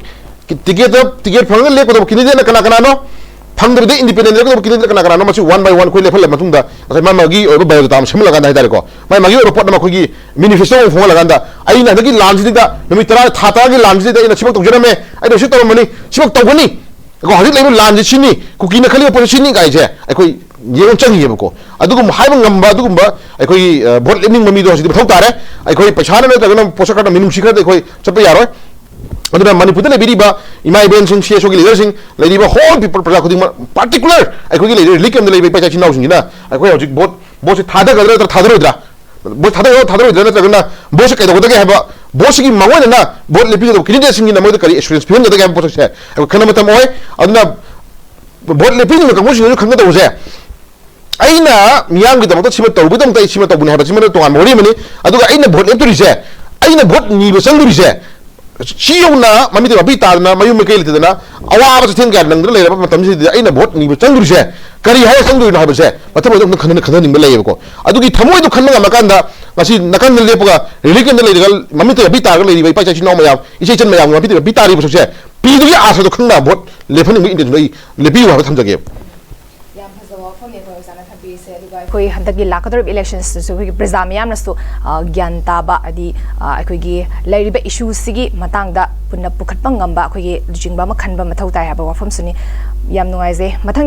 ꯇꯤꯀꯦꯠꯇ, ꯇꯤꯀꯦꯠ ꯐꯪꯉꯒ ꯂꯦꯞꯀꯗꯕ ꯀꯦꯟꯗꯤꯗꯦꯠꯅ ꯀꯅꯥ ꯀꯅꯥꯅꯣ? ꯐꯪꯗꯕꯗ ꯏꯟꯗꯤꯄꯦꯟꯗꯦꯟ ꯂꯦꯞꯀꯗꯕ ꯀꯦꯟꯗꯤꯗꯦꯠꯅ ꯀꯅꯥ ꯀꯅꯥꯅꯣ? ꯃꯁꯤ ꯋꯥꯟ ꯕꯥꯏ ꯋꯥꯟ ꯑꯩꯈꯣꯏ ꯂꯦꯞꯍꯜꯂ ꯃꯇꯨꯡꯗ ꯉꯁꯥꯏ ꯃꯥ ꯃꯥꯒꯤ ꯑꯣꯏꯕ ꯕꯥꯏꯑꯣꯗꯥꯇꯥ ꯑꯃ ꯁꯦꯝꯍꯜꯂꯀꯥꯟꯗ ꯍꯥꯏꯇꯥꯔꯦꯀꯣ, ꯃꯥꯏ ꯃꯥꯒꯤ ꯑꯣꯏꯕ ꯄꯣꯠ ꯑꯃ ꯑꯩꯈꯣꯏꯒꯤ ꯃꯦꯅꯤꯐꯦꯁꯇꯣ ꯑꯃ ꯐꯣꯡꯍꯜꯂꯀꯥꯟꯗ ꯑꯩꯅ ꯍꯟꯗꯛꯀꯤ ꯂꯥꯟꯁꯤꯗ, ꯅꯨꯃꯤꯠ ꯇꯔꯥ, ꯊꯥ ꯇꯔꯥꯒꯤ ꯂꯥꯟꯁꯤꯗ ꯑꯩꯅ ꯁꯤꯃꯛ ꯇꯧꯖꯔꯝꯃꯦ, ꯑꯩꯅ ꯁꯤ ꯇꯧꯔꯝꯕꯅꯤ, ꯁꯤꯃꯛ ꯇꯧꯒꯅꯤ, ꯀꯣ, ꯍꯧꯖꯤꯛ ꯂꯩꯔꯤꯕ ꯂꯥꯟꯁꯤ ꯁꯤꯅꯤ, ꯀꯨꯀꯤꯅ ꯈꯜꯂꯤꯕ ꯄꯣꯠꯁꯤ ꯁꯤꯅꯤ ꯀꯥꯏꯁꯦ ꯑꯩꯈꯣꯏ ꯌꯦꯡꯕ ꯆꯪꯉꯤꯑꯕꯀꯣ꯫ ꯑꯗꯨꯒꯨꯝꯕ ꯍꯥꯏꯕ ꯉꯝꯕ ꯑꯗꯨꯒꯨꯝꯕ ꯑꯩꯈꯣꯏꯒꯤ, ꯑ, ꯚꯣꯠ ꯂꯦꯞꯅꯤꯡꯕ ꯃꯤꯗꯣ ꯍꯧꯖꯤꯛꯇꯤ ꯃꯊꯧ ꯇꯥꯔꯦ꯫ ꯑꯩꯈꯣꯏ ꯄꯩꯁꯥꯅ ꯅꯠꯇ꯭ꯔꯒꯅ ꯄꯣꯠꯁꯛ ꯈꯔ, ꯃꯤꯅꯨꯡꯁꯤ ꯈꯔꯗ ꯑꯩꯈꯣꯏ ꯆꯠꯄ ꯌꯥꯔꯣꯏ꯫ ꯑꯗꯨꯅ ꯃꯅꯤꯄꯨꯔꯗ ꯂꯩꯕꯤꯔꯤꯕ ꯏꯃꯥ ꯏꯕꯦꯟꯁꯤꯡ, ꯁꯤ ꯑꯦꯁ ꯑꯣꯒꯤ ꯂꯤꯗꯔꯁꯤꯡ, ꯂꯩꯔꯤꯕ ꯍꯣꯜ ꯄꯤꯄꯜ, ꯄ꯭ꯔꯖꯥ ꯈꯨꯗꯤꯡꯃꯛ, ꯄꯥꯔꯇꯤꯀꯨꯂꯔ ꯑꯩꯈꯣꯏꯒꯤ ꯂꯩꯔꯤꯕ ꯔꯤꯂꯤꯐ ꯀꯦꯝꯞꯇ ꯂꯩꯕ ꯏꯄꯥ ꯏꯆꯥ ꯏꯆꯤꯟ ꯏꯅꯥꯎꯁꯤꯡꯁꯤꯅ ꯑꯩꯈꯣꯏ ꯍꯧꯖꯤꯛ ꯚꯣꯠ, ꯚꯣꯠꯁꯦ ꯊꯥꯗꯒꯗ꯭ꯔꯥ ꯅꯠꯇ꯭ꯔꯒ ꯊꯥꯗꯔꯣꯏꯗ꯭ꯔꯥ, ꯚꯣꯠ ꯊꯥꯗꯒꯗ꯭ꯔꯥ ꯊꯥꯗꯔꯣꯏꯗ꯭ꯔꯥ ꯅꯠꯇ꯭ꯔꯒꯅ ꯚꯣꯠꯁꯦ ꯀꯩꯗꯧꯒꯗꯒꯦ ꯍꯥꯏꯕ, ꯚꯣꯠꯁꯤꯒꯤ ꯃꯥꯡꯑꯣꯏꯅꯅ ꯚꯣꯠ ꯂꯦꯞꯄꯤꯒꯗꯕ ꯀꯦꯟꯗꯤꯗꯦꯠꯁꯤꯡꯒꯤꯅ ꯃꯣꯏꯗ ꯀꯔꯤ ꯑꯦꯁꯨꯔꯦꯟꯁ ꯄꯤꯍꯟꯒꯗꯒꯦ ꯍꯥꯏꯕ ꯄꯣꯠꯁꯛꯁꯦ ꯑꯩꯈꯣꯏ ꯈꯟꯅꯕ ꯃꯇꯝ ꯑꯣꯏ꯫ ꯑꯗꯨꯅ ꯚꯣꯠ ꯂꯦꯞꯄꯤꯔꯤꯕ ꯀꯥꯡꯕꯨꯁꯤꯡꯅꯁꯨ ꯈꯪꯒꯗꯧꯕꯁꯦ, ꯑꯩꯅ ꯃꯤꯌꯥꯝꯒꯤꯗꯃꯛꯇ ꯁꯤꯃ ꯇꯧꯔꯨꯕꯒꯤꯗꯃꯛꯇ ꯑꯩ ꯁꯤꯃ ꯇꯧꯕꯅꯤ ꯍꯥꯏꯕ ꯁꯤꯃꯅ ꯇꯣꯉꯥꯟꯕ ꯋꯥꯔꯤ ꯑꯃꯅꯤ꯫ ꯑꯗꯨꯒ ꯑꯩꯅ ꯚꯣꯠ ꯂꯦꯞꯇꯣꯔꯤꯁꯦ, ꯑꯩꯅ ꯚꯣꯠ ꯅꯤꯕ ꯆꯪꯗꯣꯔꯤꯁꯦ, ꯁꯤ ꯌꯧꯅ ꯃꯃꯤꯠꯇ ꯃꯄꯤ ꯇꯥꯗꯅ, ꯃꯌꯨꯝ ꯃꯀꯩ ꯂꯩꯇꯗꯅ, ꯑꯋꯥꯕ ꯆꯩꯊꯦꯡ ꯀꯌꯥ ꯅꯪꯗꯨꯅ ꯂꯩꯔꯕ ꯃꯇꯝꯁꯤꯗ ꯑꯩꯅ ꯚꯣꯠ ꯅꯤꯕ ꯆꯪꯗꯣꯔꯤꯁꯦ ꯀꯔꯤ ꯍꯥꯏꯔ ꯆꯪꯗꯣꯔꯤꯅꯣ ꯍꯥꯏꯕꯁꯦ ꯃꯊꯪ ꯃꯊꯪ ꯑꯗꯨꯝ ꯈꯟꯊ- ꯈꯟꯊꯅꯤꯡꯕ ꯂꯩꯌꯦꯕꯀꯣ꯫ ꯑꯗꯨꯒꯤ ꯊꯃꯣꯏꯗꯣ ꯈꯟꯕ ꯉꯝꯃꯀꯥꯟꯗ, ꯉꯁꯤ ꯅꯥꯀꯟꯗ ꯂꯦꯞꯄꯒ, ꯔꯤꯂꯤꯐ ꯀꯦꯝꯗ ꯂꯩꯔꯒ, ꯃꯃꯤꯠꯇ ꯃꯄꯤ ꯇꯥꯔꯒ ꯂꯩꯔꯤꯕ ꯏꯄꯥ ꯏꯆꯥ ꯏꯆꯤꯟ ꯏꯅꯥꯎ ꯃꯌꯥꯝ, ꯏꯆꯦ ꯏꯆꯟ ꯃꯌꯥꯝꯒꯤ ꯃꯄꯤꯗ ꯃꯄꯤ ꯇꯥꯔꯤꯕ ꯁꯔꯨꯛꯁꯦ ꯄꯤꯗꯨꯒꯤ ꯑꯥꯁꯥꯗꯣ ꯈꯪꯅ ꯚꯣꯠ ꯂꯦꯞꯍꯟꯅꯤꯡꯕ ꯏꯟꯇꯦꯟꯁꯟꯗꯣ ꯑꯩ ꯂꯦꯞꯄꯤꯌꯨ ꯍꯥꯏꯕ ꯊꯝꯖꯒꯦꯕ꯫ ꯌꯥꯝ ꯐꯖꯕ ꯋꯥꯐꯝꯅꯤ ꯑꯩꯈꯣꯏ ꯑꯣꯖꯥꯅ ꯊꯝꯕꯤꯔꯤꯁꯦ꯫ ꯑꯗꯨꯒ ꯑꯩꯈꯣꯏ ꯍꯟꯗꯛꯀꯤ ꯂꯥꯛꯀꯗꯧꯔꯤꯕ ꯏꯂꯦꯛꯁꯟꯁꯤꯗꯁꯨ ꯑꯩꯈꯣꯏꯒꯤ ꯄ꯭ꯔꯖꯥ ꯃꯤꯌꯥꯝꯅꯁꯨ, ꯑ, ꯒ꯭ꯌꯥꯟ ꯇꯥꯕ, ꯍꯥꯏꯗꯤ, ꯑ, ꯑꯩꯈꯣꯏꯒꯤ ꯂꯩꯔꯤꯕ ꯏꯁꯨꯁꯤꯒꯤ ꯃꯇꯥꯡꯗ ꯄꯨꯟꯅ ꯄꯨꯈꯠꯄ ꯉꯝꯕ ꯑꯩꯈꯣꯏꯒꯤ ꯂꯨꯆꯤꯡꯕ ꯑꯃ ꯈꯟꯕ ꯃꯊꯧ ꯇꯥꯏ ꯍꯥꯏꯕ ꯋꯥꯐꯝꯁꯨꯅꯤ꯫ ꯌꯥꯝ ꯅꯨꯡꯉꯥꯏꯖꯩ꯫ ꯃꯊꯪ